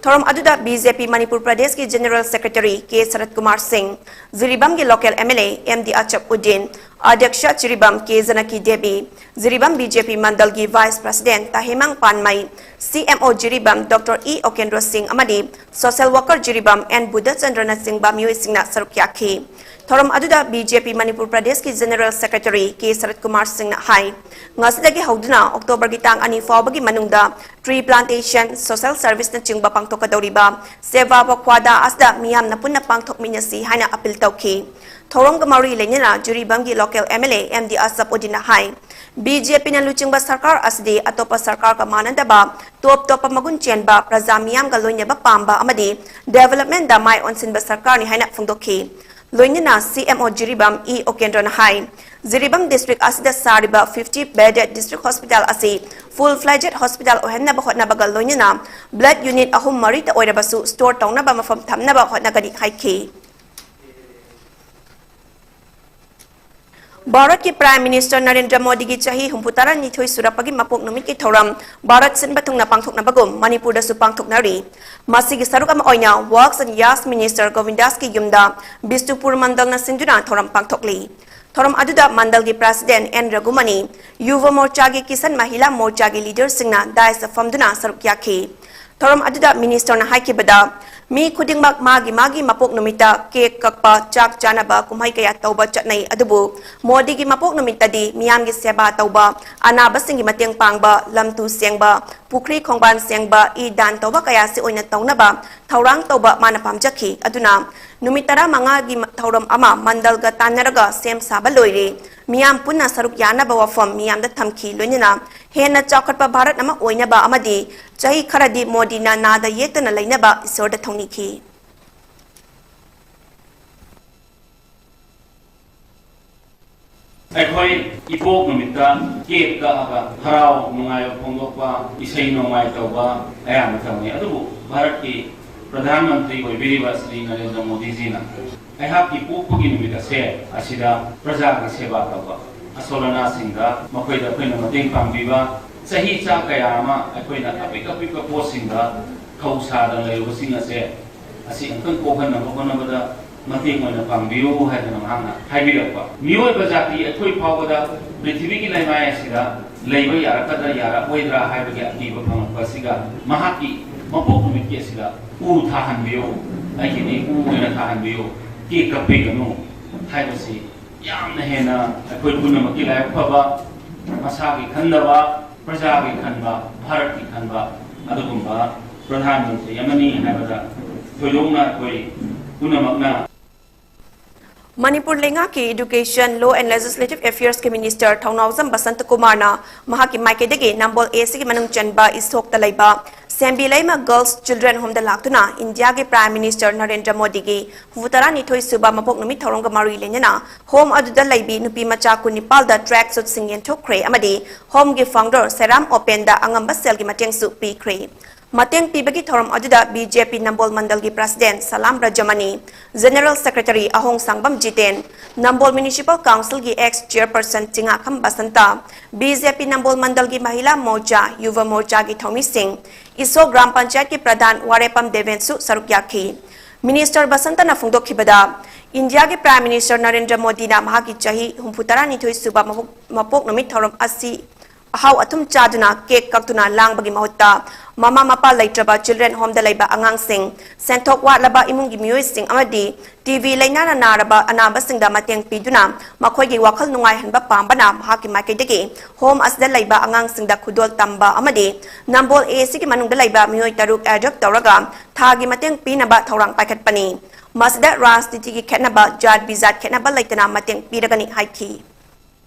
ꯊꯧꯔꯝ ꯑꯗꯨꯗ BJP ꯃꯅꯤꯄꯨꯔ ꯄ꯭ꯔꯗꯦꯁꯀꯤ General Secretary K Saratkumar Singh, ꯖꯤꯔꯤꯕꯥꯝꯒꯤ local MLA M D Achab Uddin, ꯑꯗ꯭ꯌꯛꯁ ꯖꯤꯔꯤꯕꯥꯝ ꯀꯦ ꯖꯅꯀꯤ ꯗꯦꯕꯤ, ꯖꯤꯔꯤꯕꯥꯝ BJP ꯃꯟꯗꯜꯒꯤ Vice President Tahemang Panmei, CMO Jiribam doctor E Okendro Singh ꯑꯃꯗꯤ social worker ꯖꯤꯔꯤꯕꯥꯝ ꯑꯦꯟ ꯕꯨꯙꯆꯟꯗ꯭ꯔꯅꯆꯤꯡꯕ ꯃꯤꯑꯣꯏꯁꯤꯡꯅ ꯁꯔꯨꯛ ꯌꯥꯈꯤ꯫ ꯊꯧꯔꯝ ꯑꯗꯨꯗ BJP ꯃꯅꯤꯄꯨꯔ ꯄ꯭ꯔꯗꯦꯁꯀꯤ General Secretary ꯀꯦ ꯁꯔꯠꯀꯨꯃꯥꯔ ꯁꯤꯡꯅ ꯍꯥꯏ, ꯉꯁꯤꯗꯒꯤ ꯍꯧꯗꯨꯅ ꯑꯣꯛꯇꯣꯕꯔꯒꯤ ꯇꯥꯡ ꯑꯅꯤ ꯐꯥꯎꯕꯒꯤ ꯃꯅꯨꯡꯗ tree plantation, social serviceꯅꯆꯤꯡꯕ ꯄꯥꯡꯊꯣꯛꯀꯗꯧꯔꯤꯕ ꯁꯦꯕꯥ ꯄꯈ꯭ꯋꯥꯗꯥ ꯑꯁꯤꯗ ꯃꯤꯌꯥꯝꯅ ꯄꯨꯟꯅ ꯄꯥꯡꯊꯣꯛꯃꯤꯟꯅꯁꯤ ꯍꯥꯏꯅ ꯑꯄꯤꯜ ꯇꯧꯈꯤ꯫ ꯊꯧꯔꯝꯒ ꯃꯔꯤ ꯂꯩꯅꯅ ꯖꯤꯔꯤꯕꯥꯝꯒꯤ local MLA M D Asaf ꯎꯗꯤꯟꯅ ꯍꯥꯏ, BJPꯅ ꯂꯨꯆꯤꯡꯕ ꯁꯔꯀꯥꯔ ꯑꯁꯤꯗꯤ ꯑꯇꯣꯞꯄ ꯁꯔꯀꯥꯔꯒ ꯃꯥꯟꯅꯗꯕ ꯇꯣꯞ ꯇꯣꯞꯄ ꯃꯒꯨꯟ ꯆꯦꯟꯕ ꯄ꯭ꯔꯖꯥ ꯃꯤꯌꯥꯝꯒ ꯂꯣꯏꯅꯕ ꯄꯥꯝꯕ ꯑꯃꯗꯤ developmentꯗ ꯃꯥꯏ ꯑꯣꯟꯁꯤꯟꯕ ꯁꯔꯀꯥꯔꯅꯤ ꯍꯥꯏꯅ ꯐꯣꯡꯗꯣꯛꯈꯤ꯫ ꯂꯣꯏꯅꯅ CMO ꯖꯤꯔꯤꯕꯥꯝ ꯏ ꯎꯀꯦꯟꯗ꯭ꯔꯅ ꯍꯥꯏ, ꯖꯤꯔꯤꯕꯥꯝ district ꯑꯁꯤꯗ ꯁꯥꯔꯤꯕ fifty bedded district hospital ꯑꯁꯤ full fledged hospital ꯑꯣꯏꯍꯟꯅꯕ ꯍꯣꯠꯅꯕꯒ ꯂꯣꯏꯅꯅ blood unit ꯑꯍꯨꯝ ꯃꯔꯤꯇ ꯑꯣꯏꯔꯕꯁꯨ store ꯇꯧꯅꯕ ꯃꯐꯝ ꯊꯝꯅꯕ ꯍꯣꯠꯅꯒꯅꯤ ꯍꯥꯏꯈꯤ꯫ ꯚꯥꯔꯠꯀꯤ Prime Minister ꯅꯔꯦꯟꯗ꯭ꯔ ꯃꯣꯗꯤꯒꯤ ꯆꯍꯤ ꯍꯨꯝꯐꯨ ꯇꯔꯥꯅꯤꯊꯣꯏ ꯁꯨꯔꯛꯄꯒꯤ ꯃꯄꯣꯛ ꯅꯨꯃꯤꯠꯀꯤ ꯊꯧꯔꯝ ꯚꯥꯔꯠ ꯁꯤꯟꯕ ꯊꯨꯡꯅ ꯄꯥꯡꯊꯣꯛꯅꯕꯒꯨꯝ ꯃꯅꯤꯄꯨꯔꯗꯁꯨ ꯄꯥꯡꯊꯣꯛꯅꯔꯤ꯫ ꯃꯁꯤꯒꯤ ꯁꯔꯨꯛ ꯑꯃ ꯑꯣꯏꯅ Works and Yas Minister ꯒꯣꯕꯤꯟꯗꯥꯁꯀꯤ ꯌꯨꯝꯗ ꯕꯤꯁꯅꯨꯄꯨꯔ ꯃꯟꯗꯜꯅ ꯁꯤꯟꯗꯨꯅ ꯊꯧꯔꯝ ꯄꯥꯡꯊꯣꯛꯂꯤ꯫ ꯊꯧꯔꯝ ꯑꯗꯨꯗ ꯃꯟꯗꯜꯒꯤ President N ꯔꯘꯨꯃꯅꯤ, ꯌꯨꯚ ꯃꯣꯔꯆꯥꯒꯤ ꯀꯤꯁꯟ ꯃꯍꯤꯂꯥ ꯃꯣꯔꯆꯥꯒꯤ leaderꯁꯤꯡꯅ daisꯇ ꯐꯝꯗꯨꯅ ꯁꯔꯨꯛ ꯌꯥꯈꯤ꯫ ꯊꯧꯔꯝ ꯑꯗꯨꯗ ministerꯅ ꯍꯥꯏꯈꯤꯕꯗ, ꯃꯤ ꯈꯨꯗꯤꯡꯃꯛ ꯃꯥꯒꯤ ꯃꯥꯒꯤ ꯃꯄꯣꯛ ꯅꯨꯃꯤꯠꯇ cake ꯀꯛꯄ, ꯆꯥꯛ ꯆꯥꯅꯕ ꯀꯨꯝꯍꯩ ꯀꯌꯥ ꯇꯧꯕ ꯆꯠꯅꯩ, ꯑꯗꯨꯕꯨ ꯃꯣꯗꯤꯒꯤ ꯃꯄꯣꯛ ꯅꯨꯃꯤꯠꯇꯗꯤ ꯃꯤꯌꯥꯝꯒꯤ ꯁꯦꯕꯥ ꯇꯧꯕ, ꯑꯅꯥꯕꯁꯤꯡꯒꯤ ꯃꯇꯦꯡ ꯄꯥꯡꯕ, ꯂꯝꯇꯨ ꯁꯦꯡꯕ, ꯄꯨꯈ꯭ꯔꯤ ꯈꯣꯡꯕꯥꯟ ꯁꯦꯡꯕ, ꯏ ꯗꯥꯟ ꯇꯧꯕ ꯀꯌꯥꯁꯤ ꯑꯣꯏꯅ ꯇꯧꯅꯕ ꯊꯧꯔꯥꯡ ꯇꯧꯕ ꯃꯥꯅ ꯄꯥꯝꯖꯈꯤ꯫ ꯑꯗꯨꯅ ꯅꯨꯃꯤꯠ ꯇꯔꯥꯃꯉꯥꯒꯤ ꯃ-, ꯊꯧꯔꯝ ꯑꯃ ꯃꯟꯗꯜꯒ ꯇꯥꯟꯅꯔꯒ ꯁꯦꯝ ꯁꯥꯕ ꯂꯣꯏꯔꯦ꯫ ꯃꯤꯌꯥꯝ ꯄꯨꯟꯅ ꯁꯔꯨꯛ ꯌꯥꯅꯕ ꯋꯥꯐꯝ ꯃꯤꯌꯥꯝꯗ ꯊꯝꯈꯤ꯫ ꯂꯣꯏꯅꯅ ꯍꯦꯟꯅ ꯆꯥꯎꯈꯠꯄ ꯚꯥꯔꯠ ꯑꯃ ꯑꯣꯏꯅꯕ ꯑꯃꯗꯤ ꯆꯍꯤ ꯈꯔꯗꯤ ꯃꯣꯗꯤꯅ ꯅꯥꯗ ꯌꯦꯛꯇꯅ ꯂꯩꯅꯕ ꯏꯁꯣꯔꯗ ꯊꯧꯅꯤꯈꯤ꯫ ꯑꯩꯈꯣꯏ ꯏꯄꯣꯛ ꯅꯨꯃꯤꯠꯇ cake ꯀꯛꯑꯒ ꯍꯔꯥꯎ ꯅꯨꯡꯉꯥꯏꯕ ꯐꯣꯡꯗꯣꯛꯄ, ꯏꯁꯩ ꯅꯣꯡꯃꯥꯏ ꯇꯧꯕ ꯑꯌꯥꯝꯕ ꯇꯧꯅꯩ꯫ ꯑꯗꯨꯕꯨ ꯚꯥꯔꯠꯀꯤ ꯄ꯭ꯔꯙꯥꯟ ꯃꯟꯇ꯭ꯔꯤ ꯑꯣꯏꯕꯤꯔꯤꯕ ꯁ꯭ꯔꯤ ꯅꯔꯦꯟꯗ꯭ꯔ ꯃꯣꯗꯤꯖꯤꯅ ꯑꯩꯍꯥꯛꯀꯤ ꯄꯣꯛꯄꯒꯤ ꯅꯨꯃꯤꯠ ꯑꯁꯦ ꯑꯁꯤꯗ ꯄ꯭ꯔꯖꯥꯒꯤ ꯁꯦꯕꯥ ꯇꯧꯕ, ꯑꯁꯣꯜ ꯑꯅꯥꯁꯤꯡꯗ ꯃꯈꯣꯏꯗ ꯑꯩꯈꯣꯏꯅ ꯃꯇꯦꯡ ꯄꯥꯡꯕꯤꯕ, ꯆꯍꯤ ꯆꯥ ꯀꯌꯥ ꯑꯃ ꯑꯩꯈꯣꯏꯅ ꯑꯄꯤꯛ ꯑꯄꯤꯛꯄ ꯄꯣꯠꯁꯤꯡꯗ ꯊꯧ ꯁꯥꯗꯅ ꯂꯩꯔꯨꯕꯁꯤꯡ ꯑꯁꯦ ꯑꯁꯤ ꯑꯃꯨꯛꯇꯪ ꯀꯣꯛꯍꯟꯅꯕ ꯍꯣꯠꯅꯕꯗ ꯃꯇꯦꯡ ꯑꯣꯏꯅ ꯄꯥꯡꯕꯤꯌꯨ ꯍꯥꯏꯗꯅ ꯃꯍꯥꯛꯅ ꯍꯥꯏꯕꯤꯔꯛꯄ꯫ ꯃꯤꯑꯣꯏꯕ ꯖꯥꯇꯤ ꯑꯩꯈꯣꯏ ꯐꯥꯎꯕꯗ ꯄ꯭ꯔꯤꯊꯤꯕꯤꯒꯤ ꯂꯩꯃꯥꯏ ꯑꯁꯤꯗ ꯂꯩꯕ ꯌꯥꯔꯛꯀꯗ꯭ꯔꯥ ꯌꯥꯔꯛꯑꯣꯏꯗ꯭ꯔꯥ ꯍꯥꯏꯕꯒꯤ ꯑꯀꯤꯕ ꯐꯪꯂꯛꯄ ꯑꯁꯤꯒ ꯃꯍꯥꯛꯀꯤ ꯃꯄꯣꯛ ꯅꯨꯃꯤꯠꯀꯤ ꯑꯁꯤꯗ "ꯎ ꯊꯥꯍꯟꯕꯤꯌꯨ, ꯑꯩꯒꯤꯗꯤ ꯎ ꯑꯣꯏꯅ ꯊꯥꯍꯟꯕꯤꯌꯨ, cake ꯀꯛꯄꯤꯒꯅꯨ" ꯍꯥꯏꯕꯁꯤ ꯌꯥꯝꯅ ꯍꯦꯟꯅ ꯑꯩꯈꯣꯏ ꯄꯨꯝꯅꯃꯛꯀꯤ ꯂꯥꯏꯕꯛ ꯐꯕ ꯃꯁꯥꯒꯤ ꯈꯟꯗꯕ, ꯄ꯭ꯔꯖꯥꯒꯤ ꯈꯟꯕ, ꯚꯥꯔꯠꯀꯤ ꯈꯟꯕ ꯑꯗꯨꯒꯨꯝꯕ ꯄ꯭ꯔꯙꯥꯟ ꯃꯟꯇ꯭ꯔꯤ ꯑꯃꯅꯤ ꯍꯥꯏꯕꯗ ꯊꯣꯏꯗꯣꯛꯅ ꯑꯩꯈꯣꯏ ꯄꯨꯝꯅꯃꯛꯅ ꯃꯅꯤꯄꯨꯔ ꯂꯩꯉꯥꯛꯀꯤ Education, Law and Legislative Affairs ꯀꯤ Minister ꯊꯧꯅꯥꯎꯖꯝ ꯕꯁꯟꯇ ꯀꯨꯃꯥꯔꯅ ꯃꯍꯥꯛꯀꯤ ꯃꯥꯏꯀꯩꯗꯒꯤ ꯅꯝꯕꯣꯜ A C ꯒꯤ ꯃꯅꯨꯡ ꯆꯟꯕ ꯏꯁꯣꯛꯇ ꯂꯩꯕ ꯁꯦꯝꯕꯤ ꯂꯩꯃ Girls Children Home ꯗ ꯂꯥꯛꯇꯨꯅ ꯏꯟꯗꯤꯌꯥꯒꯤ Prime Minister ꯅꯔꯦꯟꯗ꯭ꯔ ꯃꯣꯗꯤꯒꯤ ꯍꯨꯝꯐꯨꯇꯔꯥꯅꯤꯊꯣꯏ ꯁꯨꯕ ꯃꯄꯣꯛ ꯅꯨꯃꯤꯠ ꯊꯧꯔꯝꯒ ꯃꯔꯤ ꯂꯩꯅꯅ home ꯑꯗꯨꯗ ꯂꯩꯕꯤ ꯅꯨꯄꯤ ꯃꯆꯥ ꯀꯨꯟꯅꯤꯄꯥꯜꯗ track suit ꯁꯤꯡ ꯌꯦꯟꯊꯣꯛꯈ꯭ꯔꯦ ꯑꯃꯗꯤ home ꯒꯤ founder ꯁꯦꯔꯥꯝ ꯑꯣꯄꯦꯟꯗ ꯑꯉꯝꯕ ꯁꯦꯜꯒꯤ ꯃꯇꯦꯡꯁꯨ ꯄꯤꯈ꯭ꯔꯦ꯫ ꯃꯇꯦꯡ ꯄꯤꯕꯒꯤ ꯊꯧꯔꯝ ꯑꯗꯨꯗ B J P ꯅꯝꯕꯣꯜ ꯃꯟꯗꯜꯒꯤ President ꯁꯂꯥꯝ ꯔꯖꯃꯅꯤ, General Secretary ꯑꯍꯣꯡ ꯁꯥꯡꯕꯝ ꯖꯤꯇꯦꯟ, ꯅꯝꯕꯣꯜ Municipal Council ꯒꯤ ex Chairperson ꯆꯤꯉꯥꯈꯝ Basanta, B J P ꯅꯝꯕꯣꯜ ꯃꯟꯗꯜꯒꯤ ꯃꯍꯤꯂꯥ ꯃꯣꯔꯆꯥ, ꯌꯨꯚ ꯃꯣꯔꯆꯥꯒꯤ ꯊꯧꯃꯤꯁꯤꯡ, ꯏꯁꯣ ꯒ꯭ꯔꯥꯝ ꯄꯟꯆꯥꯌꯠꯀꯤ ꯄ꯭ꯔꯙꯥꯟ ꯋꯥꯔꯦꯄꯝ ꯗꯦꯕꯦꯟꯁꯨ ꯁꯔꯨꯛ ꯌꯥꯈꯤ꯫ Minister ꯕꯁꯟꯇꯅ ꯐꯣꯡꯗꯣꯛꯈꯤꯕꯗ, ꯏꯟꯗꯤꯌꯥꯒꯤ Prime Minister ꯅꯔꯦꯟꯗ꯭ꯔ ꯃꯣꯗꯤꯅ ꯃꯍꯥꯛꯀꯤ ꯆꯍꯤ ꯍꯨꯝꯐꯨꯇꯔꯥꯅꯤꯊꯣꯏ ꯁꯨꯕ ꯃꯄꯣꯛ-, ꯃꯄꯣꯛ ꯅꯨꯃꯤꯠ ꯊꯧꯔꯝ ꯑꯁꯤ ꯑꯍꯥꯎ ꯑꯊꯨꯝ ꯆꯥꯗꯨꯅ cake ꯀꯛꯇꯨꯅ ꯂꯥꯡꯕꯒꯤ ꯃꯍꯨꯠꯇ ꯃꯃꯥ ꯃꯄꯥ ꯂꯩꯇ꯭ꯔꯕ children home ꯗ ꯂꯩꯕ ꯑꯉꯥꯡꯁꯤꯡ, ꯁꯦꯟꯊꯣꯛ ꯋꯥꯠꯂꯕ ꯏꯃꯨꯡꯒꯤ ꯃꯤꯑꯣꯏꯁꯤꯡ ꯑꯃꯗꯤ T B ꯂꯩꯅꯥꯅ ꯅꯥꯔꯕ ꯑꯅꯥꯕꯁꯤꯡꯗ ꯃꯇꯦꯡ ꯄꯤꯗꯨꯅ ꯃꯈꯣꯏꯒꯤ ꯋꯥꯈꯜ ꯅꯨꯡꯉꯥꯏꯍꯟꯕ ꯄꯥꯝꯕꯅ ꯃꯍꯥꯛꯀꯤ ꯃꯥꯏꯀꯩꯗꯒꯤ home ꯑꯁꯤꯗ ꯂꯩꯕ ꯑꯉꯥꯡꯁꯤꯡꯗ ꯈꯨꯗꯣꯜ ꯇꯝꯕ ꯑꯃꯗꯤ ꯅꯝꯕꯣꯜ A C ꯒꯤ ꯃꯅꯨꯡꯗ ꯂꯩꯕ ꯃꯤꯑꯣꯏ ꯇꯔꯨꯛ adopt ꯇꯧꯔꯒ ꯊꯥꯒꯤ ꯃꯇꯦꯡ ꯄꯤꯅꯕ ꯊꯧꯔꯥꯡ ꯄꯥꯏꯈꯠꯄꯅꯤ꯫ ꯃꯁꯤꯗ ꯔꯥꯖꯅꯤꯇꯤꯒꯤ ꯈꯦꯠꯅꯕ, ꯖꯥꯠ ꯕꯤꯖꯥꯠ ꯈꯦꯠꯅꯕ ꯂꯩꯇꯅ ꯃꯇꯦꯡ ꯄꯤꯔꯒꯅꯤ ꯍꯥꯏꯈꯤ꯫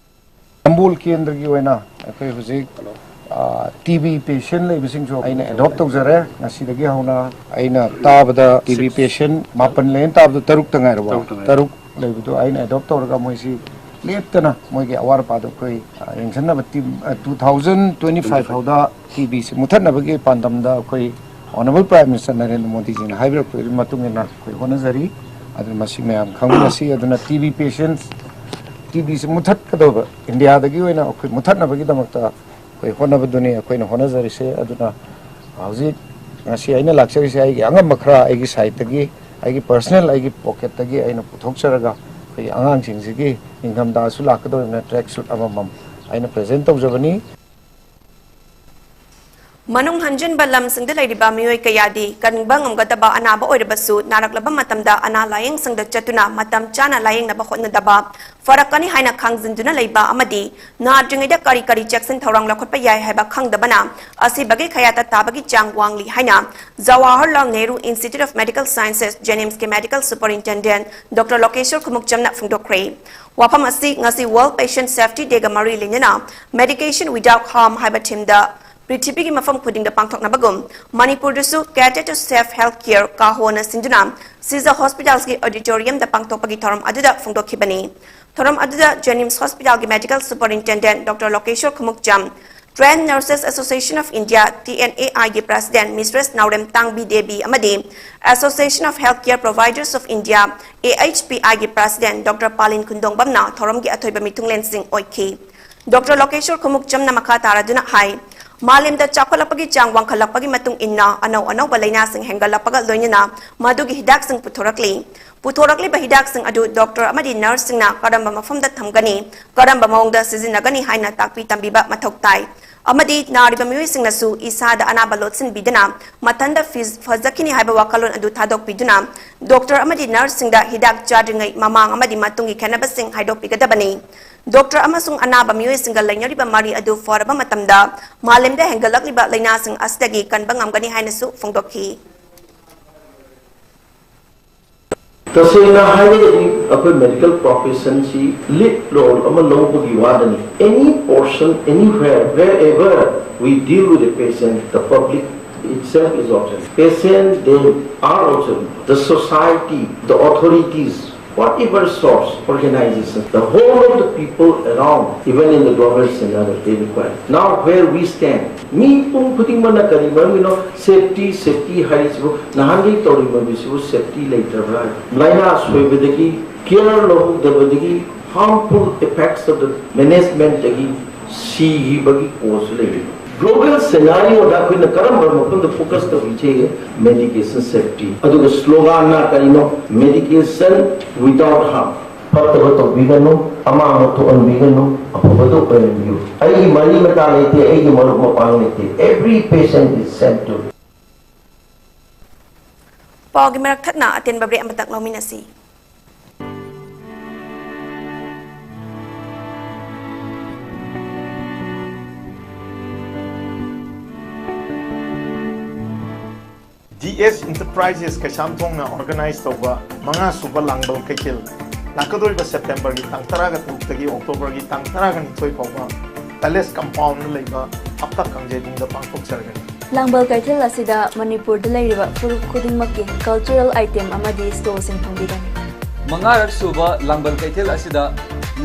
ꯅꯝꯕꯣꯜ ꯀꯦꯟꯗ꯭ꯔꯒꯤ ꯑꯣꯏꯅ ꯑꯩꯈꯣꯏ ꯍꯧꯖꯤꯛ ꯇꯤ ꯕꯤ ꯄꯦꯁꯦꯟ ꯂꯩꯕꯁꯤꯡꯁꯨ ꯑꯩꯅ ꯑꯦꯗꯣꯞ ꯇꯧꯖꯔꯦ꯫ ꯉꯁꯤꯗꯒꯤ ꯍꯧꯅ ꯑꯩꯅ ꯇꯥꯕꯗ ꯇꯤ ꯕꯤ ꯄꯦꯁꯦꯟ ꯃꯥꯄꯟ ꯂꯩꯅ ꯇꯥꯕꯗ ꯇꯔꯨꯛꯇ ꯉꯥꯏꯔꯕ, ꯇꯔꯨꯛꯇ ꯉꯥꯏꯔꯕ꯫ ꯇꯔꯨꯛ ꯂꯩꯕꯗꯣ ꯑꯩꯅ ꯑꯦꯗꯣꯞ ꯇꯧꯔꯒ ꯃꯣꯏꯁꯤ ꯂꯦꯞꯇꯅ ꯃꯣꯏꯒꯤ ꯑꯋꯥꯠ ꯑꯄꯥꯗꯣ ꯑꯩꯈꯣꯏ, ꯑ, ꯌꯦꯡꯁꯤꯟꯅꯕ ꯇꯤꯝ, ꯑ, two thousand twenty-five ꯐꯥꯎꯗ ꯇꯤ ꯕꯤꯁꯤ ꯃꯨꯊꯠꯅꯕꯒꯤ ꯄꯥꯟꯗꯝꯗ ꯑꯩꯈꯣꯏ Honourable Prime Minister ꯅꯔꯦꯟꯗ꯭ꯔ ꯃꯣꯗꯤꯖꯤꯅ ꯍꯥꯏꯕꯤꯔꯛꯄꯒꯤ ꯃꯇꯨꯡ ꯏꯟꯅ ꯑꯩꯈꯣꯏ ꯍꯣꯠꯅꯖꯔꯤ꯫ ꯑꯗꯨꯅ ꯃꯁꯤ ꯃꯌꯥꯝ ꯈꯪꯃꯤꯟꯅꯁꯤ꯫ ꯑꯗꯨꯅ ꯇꯤ ꯕꯤ ꯄꯦꯁꯦꯟ, ꯇꯤ ꯕꯤꯁꯤ ꯃꯨꯊꯠꯀꯗꯧꯕ, ꯏꯟꯗꯤꯌꯥꯗꯒꯤ ꯑꯣꯏꯅ ꯑꯩꯈꯣꯏ ꯃꯨꯊꯠꯅꯕꯒꯤꯗꯃꯛꯇ ꯑꯩꯈꯣꯏ ꯍꯣꯠꯅꯕꯗꯨꯅꯤ ꯑꯩꯈꯣꯏꯅ ꯍꯣꯠꯅꯖꯔꯤꯁꯦ꯫ ꯑꯗꯨꯅ ꯍꯧꯖꯤꯛ ꯉꯁꯤ ꯑꯩꯅ ꯂꯥꯛꯆꯔꯤꯁꯦ ꯑꯩꯒꯤ ꯑꯉꯝꯕ ꯈꯔ ꯑꯩꯒꯤ ꯁꯥꯏꯠꯇꯒꯤ, ꯑꯩꯒꯤ personal, ꯑꯩꯒꯤ ꯄꯣꯀꯦꯠꯇꯒꯤ ꯑꯩꯅ ꯄꯨꯊꯣꯛꯆꯔꯒ ꯑꯩꯈꯣꯏꯒꯤ ꯑꯉꯥꯡꯁꯤꯡꯁꯤꯒꯤ ꯅꯤꯡꯊꯝꯊꯥꯁꯨ ꯂꯥꯛꯀꯗꯧꯔꯤꯕꯅ track suit ꯑꯃꯃꯝ ꯑꯩꯅ present ꯇꯧꯖꯕꯅꯤ꯫ ꯃꯅꯨꯡ ꯍꯟꯖꯤꯟꯕ ꯂꯝꯁꯤꯡꯗ ꯂꯩꯔꯤꯕ ꯃꯤꯑꯣꯏ ꯀꯌꯥꯗꯤ ꯀꯟꯕ ꯉꯝꯒꯗꯕ ꯑꯅꯥꯕ ꯑꯣꯏꯔꯕꯁꯨ ꯅꯥꯔꯛꯂꯕ ꯃꯇꯝꯗ ꯑꯅꯥ ꯂꯥꯌꯦꯡꯁꯪꯗ ꯆꯠꯇꯨꯅ ꯃꯇꯝ ꯆꯥꯅ ꯂꯥꯌꯦꯡꯅꯕ ꯍꯣꯠꯅꯗꯕ, ꯐꯔꯛꯀꯅꯤ ꯍꯥꯏꯅ ꯈꯪꯖꯤꯟꯗꯨꯅ ꯂꯩꯕ ꯑꯃꯗꯤ ꯅꯥꯗ꯭ꯔꯤꯉꯩꯗ ꯀꯔꯤ ꯀꯔꯤ ꯆꯦꯛꯁꯤꯟ ꯊꯧꯔꯥꯡ ꯂꯧꯈꯠꯄ ꯌꯥꯏ ꯍꯥꯏꯕ ꯈꯪꯗꯕꯅ ꯑꯁꯤꯕꯒꯤ ꯈꯌꯥꯠꯇ ꯇꯥꯕꯒꯤ ꯆꯥꯡ ꯋꯥꯡꯂꯤ ꯍꯥꯏꯅ Jawaharlal Nehru institute of medical sciences, ꯖꯦꯅꯤꯝꯁꯀꯤ ꯃꯦꯗꯤꯀꯦꯜ ꯁꯨꯄꯔꯤꯟꯇꯦꯟꯗꯦꯟꯠ ꯗꯣꯛꯇꯔ ꯂꯣꯀꯦꯁꯣꯔ ꯈꯨꯃꯨꯛꯆꯝꯅ ꯐꯣꯡꯗꯣꯛꯈ꯭ꯔꯦ꯫ ꯋꯥꯐꯝ ꯑꯁꯤ ꯉꯁꯤ World Patient Safety Dayꯒ ꯃꯔꯤ ꯂꯩꯅꯅ Medication Without Harm ꯍꯥꯏꯕ ꯊꯤꯝꯗ ꯄ꯭ꯔꯤꯊꯤꯕꯤꯒꯤ ꯃꯐꯝ ꯈꯨꯗꯤꯡꯗ ꯄꯥꯡꯊꯣꯛꯅꯕꯒꯨꯝ ꯃꯅꯤꯄꯨꯔꯗꯁꯨ Cater to Safe Healthcare ꯀꯥ ꯍꯣꯅ ꯁꯤꯟꯗꯨꯅ ꯁꯤꯖ ꯍꯣꯁꯄꯤꯇꯥꯜꯁꯀꯤ ꯑꯣꯗꯤꯇꯣꯔꯤꯌꯝꯗ ꯄꯥꯡꯊꯣꯛꯄꯒꯤ ꯊꯧꯔꯝ ꯑꯗꯨꯗ ꯐꯣꯡꯗꯣꯛꯈꯤꯕꯅꯤ꯫ ꯊꯧꯔꯝ ꯑꯗꯨꯗ ꯖꯦꯅꯤꯝꯁ ꯍꯣꯁꯄꯤꯇꯥꯜꯒꯤ medical superintendent doctor Lokeshor Khumukcham, Trained Nurses Association of India, T N A I ꯒꯤ ꯄ꯭ꯔꯦꯁꯤꯗꯦꯟꯠ ꯃꯤꯁ꯭ꯔꯦꯁ ꯅꯥꯎꯔꯦꯝ ꯇꯥꯡꯕꯤ ꯗꯦꯕꯤ ꯑꯃꯗꯤ Association of Healthcare Providers of India, A H P I ꯒꯤ ꯄ꯭ꯔꯦꯁꯤꯗꯦꯟꯠ ꯗꯣꯛꯇꯔ ꯄꯥꯂꯤꯟ ꯈꯨꯟꯗꯣꯡꯕꯝꯅ ꯊꯧꯔꯝꯒꯤ ꯑꯊꯣꯏꯕ ꯃꯤꯊꯨꯡꯂꯦꯟꯁꯤꯡ ꯑꯣꯏꯈꯤ꯫ ꯗꯣꯛꯇꯔ ꯂꯣꯀꯦꯁꯣꯔ ꯈꯨꯃꯨꯛꯆꯝꯅ ꯃꯈꯥ ꯇꯥꯔꯗꯨꯅ ꯍꯥꯏ, ꯃꯥꯂꯦꯝꯗ ꯆꯥꯎꯈꯠꯂꯛꯄꯒꯤ ꯆꯥꯡ ꯋꯥꯡꯈꯠꯂꯛꯄꯒꯤ ꯃꯇꯨꯡ ꯏꯟꯅ ꯑꯅꯧ ꯑꯅꯧꯕ ꯂꯥꯏꯅꯥꯁꯤꯡ ꯍꯦꯟꯒꯠꯂꯛꯄꯒ ꯂꯣꯏꯅꯅ ꯃꯗꯨꯒꯤ ꯍꯤꯗꯥꯛꯁꯤꯡ ꯄꯨꯊꯣꯔꯛꯂꯤ꯫ ꯄꯨꯊꯣꯔꯛꯂꯤꯕ ꯍꯤꯗꯥꯛꯁꯤꯡ ꯑꯗꯨ ꯗꯣꯛꯇꯔ ꯑꯃꯗꯤ ꯅꯔꯁꯁꯤꯡꯅ ꯀꯔꯝꯕ ꯃꯐꯝꯗ ꯊꯝꯒꯅꯤ, ꯀꯔꯝꯕ ꯃꯑꯣꯡꯗ ꯁꯤꯖꯤꯟꯅꯒꯅꯤ ꯍꯥꯏꯅ ꯇꯥꯛꯄꯤ ꯇꯝꯕꯤꯕ ꯃꯊꯧ ꯇꯥꯏ꯫ ꯑꯃꯗꯤ ꯅꯥꯔꯤꯕ ꯃꯤꯑꯣꯏꯁꯤꯡꯅꯁꯨ ꯏꯁꯥꯗ ꯑꯅꯥꯕ ꯂꯣꯠꯁꯤꯟꯕꯤꯗꯅ ꯃꯊꯟꯇ ꯐꯤꯖ-, ꯐꯖꯈꯤꯅꯤ ꯍꯥꯏꯕ ꯋꯥꯈꯜꯂꯣꯟ ꯑꯗꯨ ꯊꯥꯗꯣꯛꯄꯤꯗꯨꯅ ꯗꯣꯛꯇꯔ ꯑꯃꯗꯤ ꯅꯔꯁꯁꯤꯡꯗ ꯍꯤꯗꯥꯛ ꯆꯥꯗ꯭ꯔꯤꯉꯩ ꯃꯃꯥꯡ ꯑꯃꯗꯤ ꯃꯇꯨꯡꯒꯤ ꯈꯦꯠꯅꯕꯁꯤꯡ ꯍꯥꯏꯗꯣꯛꯄꯤꯒꯗꯕꯅꯤ꯫ ꯗꯣꯛꯇꯔ ꯑꯃꯁꯨꯡ ꯑꯅꯥꯕ ꯃꯤꯑꯣꯏꯁꯤꯡꯒ ꯂꯩꯅꯔꯤꯕ ꯃꯔꯤ ꯑꯗꯨ ꯐꯔꯕ ꯃꯇꯝꯗ ꯃꯥꯂꯦꯝꯗ ꯍꯦꯟꯒꯠꯂꯛꯂꯤꯕ ꯂꯥꯏꯅꯥꯁꯤꯡ ꯑꯁꯤꯗꯒꯤ ꯀꯟꯕ ꯉꯝꯒꯅꯤ ꯍꯥꯏꯅꯁꯨ ꯐꯣꯡꯗꯣꯛꯈꯤ꯫ ꯇꯁꯦꯡꯅ ꯍꯥꯏꯔꯒꯗꯤ ꯑꯩꯈꯣꯏ ꯃꯦꯗꯤꯀꯦꯜ ꯄ꯭ꯔꯣꯐꯦꯁꯟꯁꯤ ꯂꯤꯗ ꯔꯣꯜ ꯑꯃ ꯂꯧꯕꯒꯤ ꯋꯥꯗꯅꯤ꯫ Any portion, anywhere, wherever we deal with a patient, the public itself is also patient, they are also the society, the authorities, whatever source, organization, the whole of the people around, even in the global scenario, they require. Now where we stand, ꯃꯤꯄꯨꯝ ꯈꯨꯗꯤꯡꯃꯛꯅ ꯀꯔꯤ ꯃꯔꯝꯒꯤꯅꯣ safety safety ꯍꯥꯏꯔꯤꯁꯤꯕꯨ? ꯅꯍꯥꯟꯒꯩ ꯇꯧꯔꯤꯕ ꯃꯤꯁꯤꯕꯨ safety ꯂꯩꯇ꯭ꯔꯕ꯭ꯔꯥ? ꯂꯥꯏꯅꯥ ꯁꯣꯏꯕꯗꯒꯤ, ꯀꯤꯌꯔ ꯂꯧꯍꯧꯗꯕꯗꯒꯤ, harmful effects of the management ꯗꯒꯤ ꯁꯤꯈꯤꯕꯒꯤ ꯀꯣꯁꯁꯨ ꯂꯩꯔꯤ꯫ Global ꯁꯦꯅꯥꯔꯤꯑꯣꯗ ꯑꯩꯈꯣꯏꯅ ꯀꯔꯝꯕ ꯃꯐꯝꯗ ꯐꯣꯀꯁ ꯇꯧꯔꯤꯁꯦ? Medication safety. ꯑꯗꯨꯒ ꯁ꯭ꯂꯣꯒꯥꯟꯅ ꯀꯔꯤꯅꯣ? Medication without harm꯫ ꯐꯠꯇꯕ ꯇꯧꯕꯤꯒꯅꯨ, ꯑꯃꯥꯡꯕ ꯊꯣꯛꯍꯟꯕꯤꯒꯅꯨ, ꯑꯐꯕꯗꯨ ꯑꯣꯏꯍꯟꯕꯤꯌꯨ꯫ ꯑꯩꯒꯤ ꯃꯔꯤ ꯃꯇꯥ ꯂꯩꯇꯦ, ꯑꯩꯒꯤ ꯃꯔꯨꯞ ꯃꯄꯥꯡ ꯂꯩꯇꯦ꯫ Every patient is sent to me. ꯄꯥꯎꯒꯤ ꯃꯔꯛ ꯊꯠꯅ ꯑꯇꯦꯟꯕ ꯕ꯭ꯔꯦꯛ ꯑꯃꯇꯪ ꯂꯧꯃꯤꯟꯅꯁꯤ꯫ ꯗꯤ ꯑꯦꯁ ꯏꯟꯇꯔꯄ꯭ꯔꯥꯏꯖꯦꯁ ꯀꯩꯁꯥꯝꯊꯣꯡꯅ ꯑꯣꯔꯒꯅꯥꯏꯖ ꯇꯧꯕ ꯃꯉꯥ ꯁꯨꯕ ꯂꯥꯡꯕꯜ ꯀꯩꯊꯦꯜ ꯂꯥꯛꯀꯗꯧꯔꯤꯕ ꯁꯦꯞꯇꯦꯝꯕꯔꯒꯤ ꯇꯥꯡ ꯇꯔꯥꯒ ꯇꯔꯨꯛꯇꯒꯤ ꯑꯣꯛꯇꯣꯕꯔꯒꯤ ꯇꯥꯡ ꯇꯔꯥꯒ ꯅꯤꯊꯣꯏ ꯐꯥꯎꯕ ꯄꯦꯂꯦꯁ ꯀꯝꯄꯥꯎꯟꯗ ꯂꯩꯕ ꯍꯞꯇꯥ ꯀꯥꯡꯖꯩꯕꯨꯡꯗ ꯄꯥꯡꯊꯣꯛꯆꯔꯒꯅꯤ꯫ ꯂꯥꯡꯕꯜ ꯀꯩꯊꯦꯜ ꯑꯁꯤꯗ ꯃꯅꯤꯄꯨꯔꯗ ꯂꯩꯔꯤꯕ ꯐꯨꯔꯨꯞ ꯈꯨꯗꯤꯡꯃꯛꯀꯤ ꯀꯜꯆꯔꯦꯜ ꯑꯥꯏꯇꯦꯝ ꯑꯃꯗꯤ ꯁ꯭ꯇꯣꯜꯁꯤꯡ ꯐꯪꯕꯤꯒꯅꯤ꯫ ꯃꯉꯥꯔꯛ ꯁꯨꯕ ꯂꯥꯡꯕꯜ ꯀꯩꯊꯦꯜ ꯑꯁꯤꯗ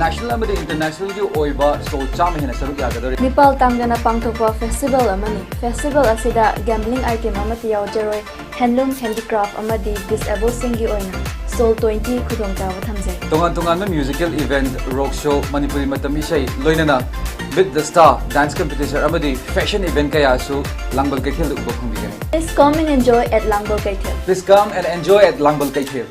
ꯅꯦꯁꯅꯦꯜ ꯑꯃꯗꯤ ꯏꯟꯇꯔꯅꯦꯁꯅꯦꯜꯒꯤ ꯑꯣꯏꯕ ꯁ꯭ꯇꯣꯜ ꯆꯥꯝꯃ ꯍꯦꯟꯅ ꯁꯔꯨꯛ ꯌꯥꯒꯗꯧꯔꯤ꯫ ꯃꯤꯄꯥꯜ ꯇꯥꯡꯗꯅ ꯄꯥꯡꯊꯣꯛꯄ ꯐꯦꯁꯇꯤꯚꯦꯜ ꯑꯃꯅꯤ꯫ ꯐꯦꯁꯇꯤꯚꯦꯜ ꯑꯁꯤꯗ ꯒꯦꯝꯕ꯭ꯂꯤꯡ ꯑꯥꯏꯇꯦꯝ ꯑꯃꯠꯇ ꯌꯥꯎꯖꯔꯣꯏ꯫ ꯍꯦꯟꯂꯨꯝ, ꯍꯦꯟꯗꯤꯀ꯭ꯔꯥꯐ ꯑꯃꯗꯤ ꯗꯤꯁꯑꯦꯕꯜꯁꯤꯡꯒꯤ ꯑꯣꯏꯅ ꯁ꯭ꯇꯣꯜ ꯇ꯭ꯋꯦꯟꯇꯤ ꯈꯨꯗꯣꯡꯆꯥꯕ ꯊꯝꯖꯩ꯫ ꯇꯣꯉꯥꯟ ꯇꯣꯉꯥꯟꯕ ꯃ꯭ꯌꯨꯖꯤꯀꯦꯜ ꯏꯚꯦꯟꯠ, ꯔꯣꯛ ꯁꯣ, ꯃꯅꯤꯄꯨꯔꯤ ꯃꯇꯝ ꯏꯁꯩ, ꯂꯣꯏꯅꯅ Meet the Star dance competition ꯑꯃꯗꯤ ꯐꯦꯁꯟ ꯏꯚꯦꯟꯠ ꯀꯌꯥꯁꯨ ꯂꯥꯡꯕꯜ ꯀꯩꯊꯦꯜꯗ ꯎꯕ ꯐꯪꯕꯤꯒꯅꯤ꯫ Please come and enjoy at ꯂꯥꯡꯕꯜ ꯀꯩꯊꯦꯜ꯫ Please come and enjoy at ꯂꯥꯡꯕꯜ ꯀꯩꯊꯦꯜ꯫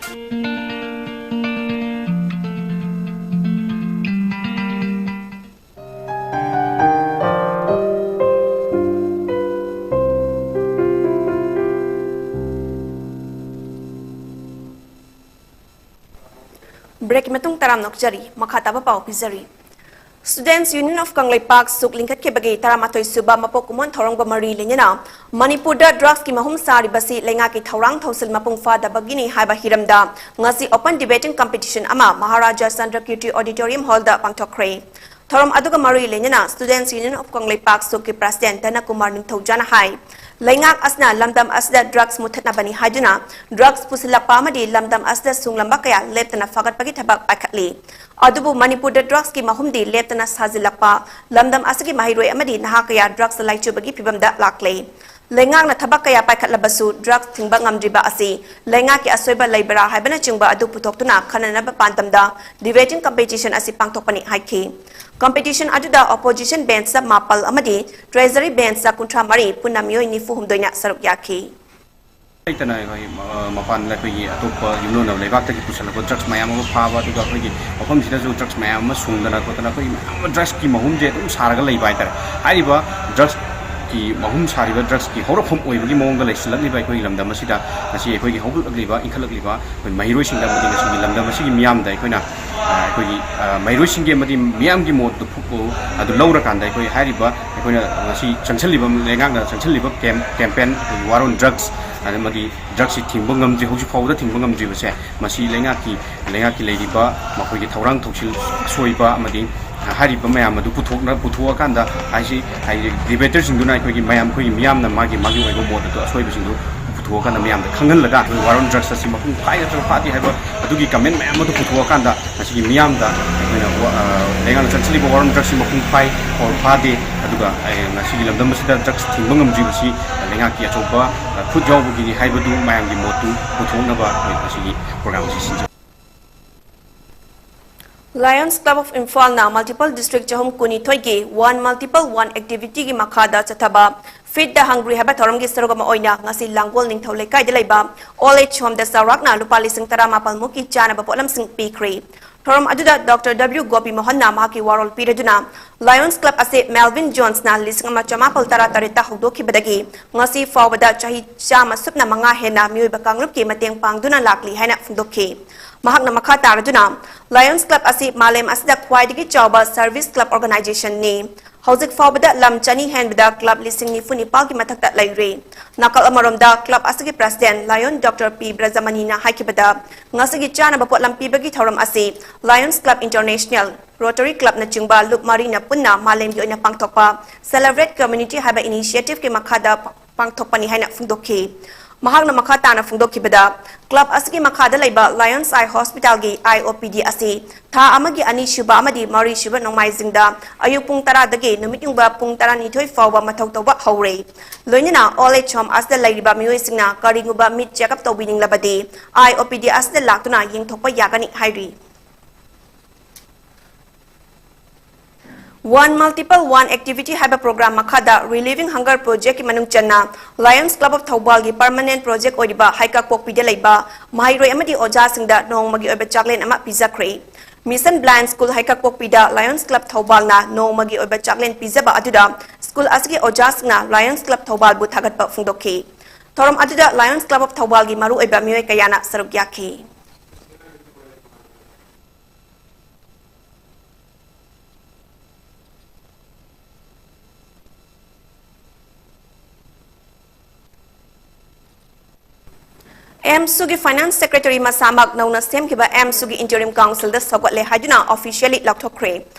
ꯕ꯭ꯔꯦꯛꯀꯤ ꯃꯇꯨꯡ ꯇꯔꯥꯝꯅ ꯑꯣꯛꯆꯔꯤ꯫ ꯃꯈꯥ ꯇꯥꯕ ꯄꯥꯎ ꯄꯤꯖꯔꯤ꯫ Students Union of ꯀꯪꯂꯩꯄꯥꯛ ꯁꯨꯛ ꯂꯤꯡꯈꯠꯈꯤꯕꯒꯤ ꯇꯔꯥꯃꯥꯊꯣꯏ ꯁꯨꯕ ꯃꯄꯣꯛ ꯀꯨꯝꯑꯣꯟ ꯊꯧꯔꯝꯒ ꯃꯔꯤ ꯂꯩꯅꯅ ꯃꯅꯤꯄꯨꯔꯗ ꯗ꯭ꯔꯒꯁꯀꯤ ꯃꯍꯨꯝ ꯁꯥꯔꯤꯕꯁꯤ ꯂꯩꯉꯥꯛꯀꯤ ꯊꯧꯔꯥꯡ ꯊꯧꯁꯤꯜ ꯃꯄꯨꯡ ꯐꯥꯗꯕꯒꯤꯅꯤ ꯍꯥꯏꯕ ꯍꯤꯔꯝꯗ ꯉꯁꯤ open debating competition ꯑꯃ ꯃꯍꯥꯔꯥꯖꯥ ꯆꯟꯗ꯭ꯔꯀꯤꯔꯇꯤ Auditorium Hallꯗ ꯄꯥꯡꯊꯣꯛꯈ꯭ꯔꯦ꯫ ꯊꯧꯔꯝ ꯑꯗꯨꯒ ꯃꯔꯤ ꯂꯩꯅꯅ Students Union of Kangleipak ꯁꯨꯛꯀꯤ President ꯙꯅꯀꯨꯃꯥꯔ ꯅꯤꯡꯊꯧꯖꯥꯅ ꯍꯥꯏ, ꯂꯩꯉꯥꯛ ꯑꯁꯤꯅ ꯂꯝꯗꯝ ꯑꯁꯤꯗ ꯗ꯭ꯔꯒꯁ ꯃꯨꯊꯠꯅꯕꯅꯤ ꯍꯥꯏꯗꯨꯅ ꯗ꯭ꯔꯒꯁ ꯄꯨꯁꯤꯜꯂꯛꯄ ꯑꯃꯗꯤ ꯂꯝꯗꯝ ꯑꯁꯤꯗ ꯁꯨꯡꯂꯝꯕ ꯀꯌꯥ ꯂꯦꯞꯇꯅ ꯐꯒꯠꯄꯒꯤ ꯊꯕꯛ ꯄꯥꯏꯈꯠꯂꯤ꯫ ꯑꯗꯨꯕꯨ ꯃꯅꯤꯄꯨꯔꯗ ꯗ꯭ꯔꯒꯁꯀꯤ ꯃꯍꯨꯝꯗꯤ ꯂꯦꯞꯇꯅ ꯁꯥꯖꯤꯜꯂꯛꯄ, ꯂꯝꯗꯝ ꯑꯁꯤꯒꯤ ꯃꯍꯩꯔꯣꯏ ꯑꯃꯗꯤ ꯅꯍꯥ ꯀꯌꯥ ꯗ꯭ꯔꯒꯁꯇ ꯂꯥꯏꯆꯨꯕꯒꯤ ꯐꯤꯚꯝꯗ ꯂꯥꯛꯂꯦ꯫ ꯂꯩꯉꯥꯛꯅ ꯊꯕꯛ ꯀꯌꯥ ꯄꯥꯏꯈꯠꯂꯕꯁꯨ ꯗ꯭ꯔꯒꯁ ꯊꯤꯡꯕ ꯉꯝꯗ꯭ꯔꯤꯕ ꯑꯁꯤ ꯂꯩꯉꯥꯛꯀꯤ ꯑꯁꯣꯏꯕ ꯂꯩꯕꯔꯥ ꯍꯥꯏꯕꯅꯆꯤꯡꯕ ꯑꯗꯨ ꯄꯨꯊꯣꯛꯇꯨꯅ ꯈꯟꯅꯅꯕ ꯄꯥꯟꯗꯝꯗ debating competition ꯑꯁꯤ ꯄꯥꯡꯊꯣꯛꯄꯅꯤ ꯍꯥꯏꯈꯤ꯫ Competition ꯑꯗꯨꯗ opposition benchꯇ ꯃꯥꯄꯜ ꯑꯃꯗꯤ treasury benchꯇ ꯀꯨꯟꯊ꯭ꯔꯥ ꯃꯔꯤ, ꯄꯨꯟꯅ ꯃꯤꯑꯣꯏ ꯅꯤꯐꯨ ꯍꯨꯝꯗꯣꯏꯅ ꯁꯔꯨꯛ ꯌꯥꯈꯤ꯫ ꯂꯩꯇꯅ ꯑꯩꯈꯣꯏ, ꯑ, ꯃꯄꯥꯟꯗ ꯑꯩꯈꯣꯏꯒꯤ ꯑꯇꯣꯞꯄ ꯌꯨꯝꯂꯣꯟꯅꯕ ꯂꯩꯕꯥꯛꯇꯒꯤ ꯄꯨꯁꯜꯂꯛꯄ ꯗ꯭ꯔꯒꯁ ꯃꯌꯥꯝ ꯑꯃ ꯐꯥꯕ, ꯑꯗꯨꯒ ꯑꯩꯈꯣꯏꯒꯤ ꯃꯐꯝꯁꯤꯗꯁꯨ ꯗ꯭ꯔꯒꯁ ꯃꯌꯥꯝ ꯑꯃ ꯁꯨꯡꯗꯅ ꯈꯣꯠꯇꯅ ꯑꯩꯈꯣꯏꯒꯤ ꯃꯌꯥꯝ ꯑꯃ ꯗ꯭ꯔꯒꯁꯀꯤ ꯃꯍꯨꯝꯁꯦ ꯑꯗꯨꯝ ꯁꯥꯔꯒ ꯂꯩꯕ ꯍꯥꯏꯇꯥꯔꯦ꯫ ꯍꯥꯏꯔꯤꯕ ꯗ꯭ꯔꯒꯁꯀꯤ ꯃꯍꯨꯝ ꯁꯥꯔꯤꯕ, ꯗ꯭ꯔꯒꯁꯀꯤ ꯍꯧꯔꯛꯐꯝ ꯑꯣꯏꯕꯒꯤ ꯃꯑꯣꯡꯗ ꯂꯩꯁꯤꯜꯂꯛꯂꯤꯕ ꯑꯩꯈꯣꯏꯒꯤ ꯂꯝꯗꯝ ꯑꯁꯤꯗ ꯉꯁꯤ ꯑꯩꯈꯣꯏꯒꯤ ꯍꯧꯒꯠꯂꯛꯂꯤꯕ, ꯏꯟꯈꯠꯂꯛꯂꯤꯕ ꯑꯩꯈꯣꯏ ꯃꯍꯩꯔꯣꯏꯁꯤꯡꯗ ꯑꯃꯗꯤ ꯉꯁꯤꯒꯤ ꯂꯝꯗꯝ ꯑꯁꯤꯒꯤ ꯃꯤꯌꯥꯝꯗ ꯑꯩꯈꯣꯏꯅ, ꯑ, ꯑꯩꯈꯣꯏꯒꯤ, ꯑ, ꯃꯍꯩꯔꯣꯏꯁꯤꯡꯒꯤ ꯑꯃꯗꯤ ꯃꯤꯌꯥꯝꯒꯤ ꯃꯣꯠꯇꯨ ꯐꯨ-, ꯑꯗꯨ ꯂꯧꯔꯀꯥꯟꯗ ꯑꯩꯈꯣꯏ ꯍꯥꯏꯔꯤꯕ, ꯑꯩꯈꯣꯏꯅ ꯉꯁꯤ ꯆꯪꯁꯤꯜꯂꯤꯕ, ꯂꯩꯉꯥꯛꯅ ꯆꯪꯁꯤꯜꯂꯤꯕ ꯀꯦꯝ-, ꯀꯦꯝꯄꯦꯟ, ꯑꯩꯈꯣꯏꯒꯤ War on Drugs, ꯑꯃꯗꯤ ꯗ꯭ꯔꯒꯁꯤ ꯊꯤꯡꯕ ꯉꯝꯗ꯭ꯔꯤ, ꯍꯧꯖꯤꯛ ꯐꯥꯎꯕꯗ ꯊꯤꯡꯕ ꯉꯝꯗ꯭ꯔꯤꯕꯁꯦ, ꯃꯁꯤ ꯂꯩꯉꯥꯛꯀꯤ, ꯂꯩꯉꯥꯛꯀꯤ ꯂꯩꯔꯤꯕ ꯃꯈꯣꯏꯒꯤ ꯊꯧꯔꯥꯡ ꯊꯧꯁꯤꯜ ꯑꯁꯣꯏꯕ ꯑꯃꯗꯤ ꯍꯥꯏꯔꯤꯕ ꯃꯌꯥꯝ ꯑꯗꯨ ꯄꯨꯊꯣꯛꯅ-, ꯄꯨꯊꯣꯛꯑꯀꯥꯟꯗ, ꯍꯥꯏꯁꯤ, ꯍꯥꯏꯗꯤ, ꯗꯤꯕꯦꯇꯔꯁꯤꯡꯗꯨꯅ ꯑꯩꯈꯣꯏꯒꯤ ꯃꯌꯥꯝ, ꯑꯩꯈꯣꯏꯒꯤ ꯃꯤꯌꯥꯝꯅ ꯃꯥꯒꯤ, ꯃꯥꯒꯤ ꯑꯣꯏꯕ ꯃꯣꯠ ꯑꯗꯨ, ꯑꯁꯣꯏꯕꯁꯤꯡꯗꯨ ꯄꯨꯊꯣꯛꯑꯀꯥꯟꯗ ꯃꯌꯥꯝꯗ ꯈꯪꯍꯜꯂꯒ ꯑꯩꯈꯣꯏ War on Drugs ꯑꯁꯤ ꯃꯄꯨꯡ ꯐꯥꯏ ꯅꯠꯇ꯭ꯔꯒ ꯐꯥꯗꯦ ꯍꯥꯏꯕ ꯑꯗꯨꯒꯤ ꯀꯃꯦꯟ ꯃꯌꯥꯝ ꯑꯗꯨ ꯄꯨꯊꯣꯛꯑꯀꯥꯟꯗ ꯉꯁꯤꯒꯤ ꯃꯤꯌꯥꯝꯗ ꯑꯩꯈꯣꯏꯅ ꯋꯥ-, ꯑ, ꯂꯩꯉꯥꯛꯅ ꯆꯪꯁꯤꯜꯂꯤꯕ War on Drugsꯁꯤ ꯃꯄꯨꯡ ꯐꯥꯏ or ꯐꯥꯗꯦ, ꯑꯗꯨꯒ, ꯑ, ꯉꯁꯤꯒꯤ ꯂꯝꯗꯝ ꯑꯁꯤꯗ ꯗ꯭ꯔꯒꯁ ꯊꯤꯡꯕ ꯉꯝꯗ꯭ꯔꯤꯕꯁꯤ ꯂꯩꯉꯥꯛꯀꯤ ꯑꯆꯧꯕ, ꯑ, ꯈꯨꯠ ꯌꯥꯎꯕꯒꯤꯅꯤ ꯍꯥꯏꯕꯗꯨ ꯃꯌꯥꯝꯒꯤ ꯃꯣꯠꯇꯨ ꯄꯨꯊꯣꯛꯅꯕ ꯑꯩꯈꯣꯏ ꯉꯁꯤꯒꯤ program ꯑꯁꯤ ꯁꯤꯟꯖꯕꯅꯤ꯫ Lions Club of ꯏꯝꯐꯥꯜꯅ multiple district ꯆꯍꯨꯝ ꯀꯨꯟꯅꯤꯊꯣꯏꯒꯤ One Multiple One activityꯒꯤ ꯃꯈꯥꯗ ꯆꯠꯊꯕ Feed the Hungry ꯍꯥꯏꯕ ꯊꯧꯔꯝꯒꯤ ꯁꯔꯨꯛ ꯑꯃ ꯑꯣꯏꯅ ꯉꯁꯤ ꯂꯥꯡꯒꯣꯜ ꯅꯤꯡꯊꯧ ꯂꯩꯀꯥꯏꯗ ꯂꯩꯕ Old Age Homeꯗ ꯆꯥꯎꯔꯥꯛꯅ ꯂꯨꯄꯥ ꯂꯤꯁꯤꯡ ꯇꯔꯥꯃꯥꯄꯜ ꯃꯨꯛꯀꯤ ꯆꯥꯅꯕ ꯄꯣꯠꯂꯝꯁꯤꯡ ꯄꯤꯈ꯭ꯔꯦ꯫ ꯊꯧꯔꯝ ꯑꯗꯨꯗ Doctor W ꯒꯣꯄꯤ ꯃꯣꯍꯟꯅ ꯃꯍꯥꯛꯀꯤ ꯋꯥꯔꯣꯜ ꯄꯤꯔꯗꯨꯅ, Lions Club ꯑꯁꯤ Melvin Jonesꯅ ꯂꯤꯁꯤꯡ ꯑꯃ ꯆꯃꯥꯄꯜ ꯇꯔꯥ ꯇꯔꯦꯠꯇ ꯍꯧꯗꯣꯛꯈꯤꯕꯗꯒꯤ ꯉꯁꯤ ꯐꯥꯎꯕꯗ ꯆꯍꯤ ꯆꯥꯝꯃ ꯁꯨꯞꯅ ꯃꯉꯥ ꯍꯦꯟꯅ ꯃꯤꯑꯣꯏꯕ ꯀꯥꯡꯂꯨꯞꯀꯤ ꯃꯇꯦꯡ ꯄꯥꯡꯗꯨꯅ ꯂꯥꯛꯂꯤ ꯍꯥꯏꯅ ꯐꯣꯡꯗꯣꯛꯈꯤ꯫ ꯃꯍꯥꯛꯅ ꯃꯈꯥ ꯇꯥꯔꯗꯨꯅ, Lions Club ꯑꯁꯤ ꯃꯥꯂꯦꯝ ꯑꯁꯤꯗ ꯈ꯭ꯋꯥꯏꯗꯒꯤ ꯆꯥꯎꯕ service club organizationꯅꯤ꯫ ꯍꯧꯖꯤꯛ ꯐꯥꯎꯕꯗ ꯂꯝ ꯆꯅꯤ ꯍꯦꯟꯕꯗ club ꯂꯤꯁꯤꯡ ꯅꯤꯐꯨ ꯅꯤꯄꯥꯜꯒꯤ ꯃꯊꯛꯇ ꯂꯩꯔꯤ꯫ ꯅꯥꯀꯜ ꯑꯃꯔꯣꯝꯗ club ꯑꯁꯤꯒꯤ president Lion Doctor ꯄꯤ ꯕ꯭ꯔꯖꯃꯅꯤꯅ ꯍꯥꯏꯈꯤꯕꯗ, ꯉꯁꯤꯒꯤ ꯆꯥꯅꯕ ꯄꯣꯠꯂꯝ ꯄꯤꯕꯒꯤ ꯊꯧꯔꯝ ꯑꯁꯤ Lions Club International, Rotary Clubꯅꯆꯤꯡꯕ ꯂꯨꯞ ꯃꯔꯤꯅ ꯄꯨꯟꯅ ꯃꯥꯂꯦꯝꯒꯤ ꯑꯣꯏꯅ ꯄꯥꯡꯊꯣꯛꯄ Celebrate Community ꯍꯥꯏꯕ initiativeꯀꯤ ꯃꯈꯥꯗ ꯄꯥꯡꯊꯣꯛꯄꯅꯤ ꯍꯥꯏꯅ ꯐꯣꯡꯗꯣꯛꯈꯤ꯫ ꯃꯍꯥꯛꯅ ꯃꯈꯥ ꯇꯥꯅ ꯐꯣꯡꯗꯣꯛꯈꯤꯕꯗ, club ꯑꯁꯤꯒꯤ ꯃꯈꯥꯗ ꯂꯩꯕ Lions Eye Hospitalꯒꯤ eye OPD ꯑꯁꯤ ꯊꯥ ꯑꯃꯒꯤ ꯑꯅꯤꯁꯨꯕ ꯑꯃꯗꯤ ꯃꯔꯤꯁꯨꯕ ꯅꯣꯡꯃꯥꯏꯖꯤꯡꯗ ꯑꯌꯨꯛ ꯄꯨꯡ ꯇꯔꯥꯗꯒꯤ ꯅꯨꯃꯤꯠ ꯌꯨꯡꯕ ꯄꯨꯡ ꯇꯔꯥꯅꯤꯊꯣꯏ ꯐꯥꯎꯕ ꯃꯊꯧ ꯇꯧꯕ ꯍꯧꯔꯦ꯫ ꯂꯣꯏꯅꯅ Old Age Home ꯑꯁꯤꯗ ꯂꯩꯔꯤꯕ ꯃꯤꯑꯣꯏꯁꯤꯡꯅ ꯀꯔꯤꯒꯨꯝꯕ ꯃꯤꯠ check up ꯇꯧꯕꯤꯅꯤꯡꯂꯕꯗꯤ eye OPD ꯑꯁꯤꯗ ꯂꯥꯛꯇꯨꯅ ꯌꯦꯡꯊꯣꯛꯄ ꯌꯥꯒꯅꯤ ꯍꯥꯏꯔꯤ꯫ One Multiple One Activity ꯍꯥꯏꯕ program ꯃꯈꯥꯗ Relieving Hunger Project ꯀꯤ ꯃꯅꯨꯡ ꯆꯟꯅ Lions Club of ꯊꯧꯕꯥꯜꯒꯤ permanent project ꯑꯣꯏꯔꯤꯕ ꯍꯩꯀꯥꯛꯄꯣꯛꯄꯤꯗ ꯂꯩꯕ ꯃꯍꯩꯔꯣꯏ ꯑꯃꯗꯤ ꯑꯣꯖꯥꯁꯤꯡꯗ ꯅꯣꯡꯃꯒꯤ ꯑꯣꯏꯕ ꯆꯥꯛꯂꯦꯟ ꯑꯃ ꯄꯤꯖꯈ꯭ꯔꯦ꯫ Mission Blind School ꯍꯩꯀꯥꯛꯄꯣꯛꯄꯤꯗ Lions Club ꯊꯧꯕꯥꯜꯅ ꯅꯣꯡꯃꯒꯤ ꯑꯣꯏꯕ ꯆꯥꯛꯂꯦꯟ ꯄꯤꯖꯕ ꯑꯗꯨꯗ school ꯑꯁꯤꯒꯤ ꯑꯣꯖꯥꯁꯤꯡꯅ Lions Club ꯊꯧꯕꯥꯜꯕꯨ ꯊꯥꯒꯠꯄ ꯐꯣꯡꯗꯣꯛꯈꯤ꯫ ꯊꯧꯔꯝ ꯑꯗꯨꯗ Lions Club of ꯊꯧꯕꯥꯜꯒꯤ ꯃꯔꯨꯑꯣꯏꯕ ꯃꯤꯑꯣꯏ ꯀꯌꯥꯅ ꯁꯔꯨꯛ ꯌꯥꯈꯤ꯫ ꯑꯦꯝꯁꯨꯒꯤ Finance Secretary ꯃꯁꯥꯃꯛ ꯅꯧꯅ ꯁꯦꯝꯈꯤꯕ ꯑꯦꯝꯁꯨꯒꯤ Interim Council ꯗ ꯁꯧꯒꯠꯂꯦ ꯍꯥꯏꯗꯨꯅ officially ꯂꯥꯎꯊꯣꯛꯈ꯭ꯔꯦ꯫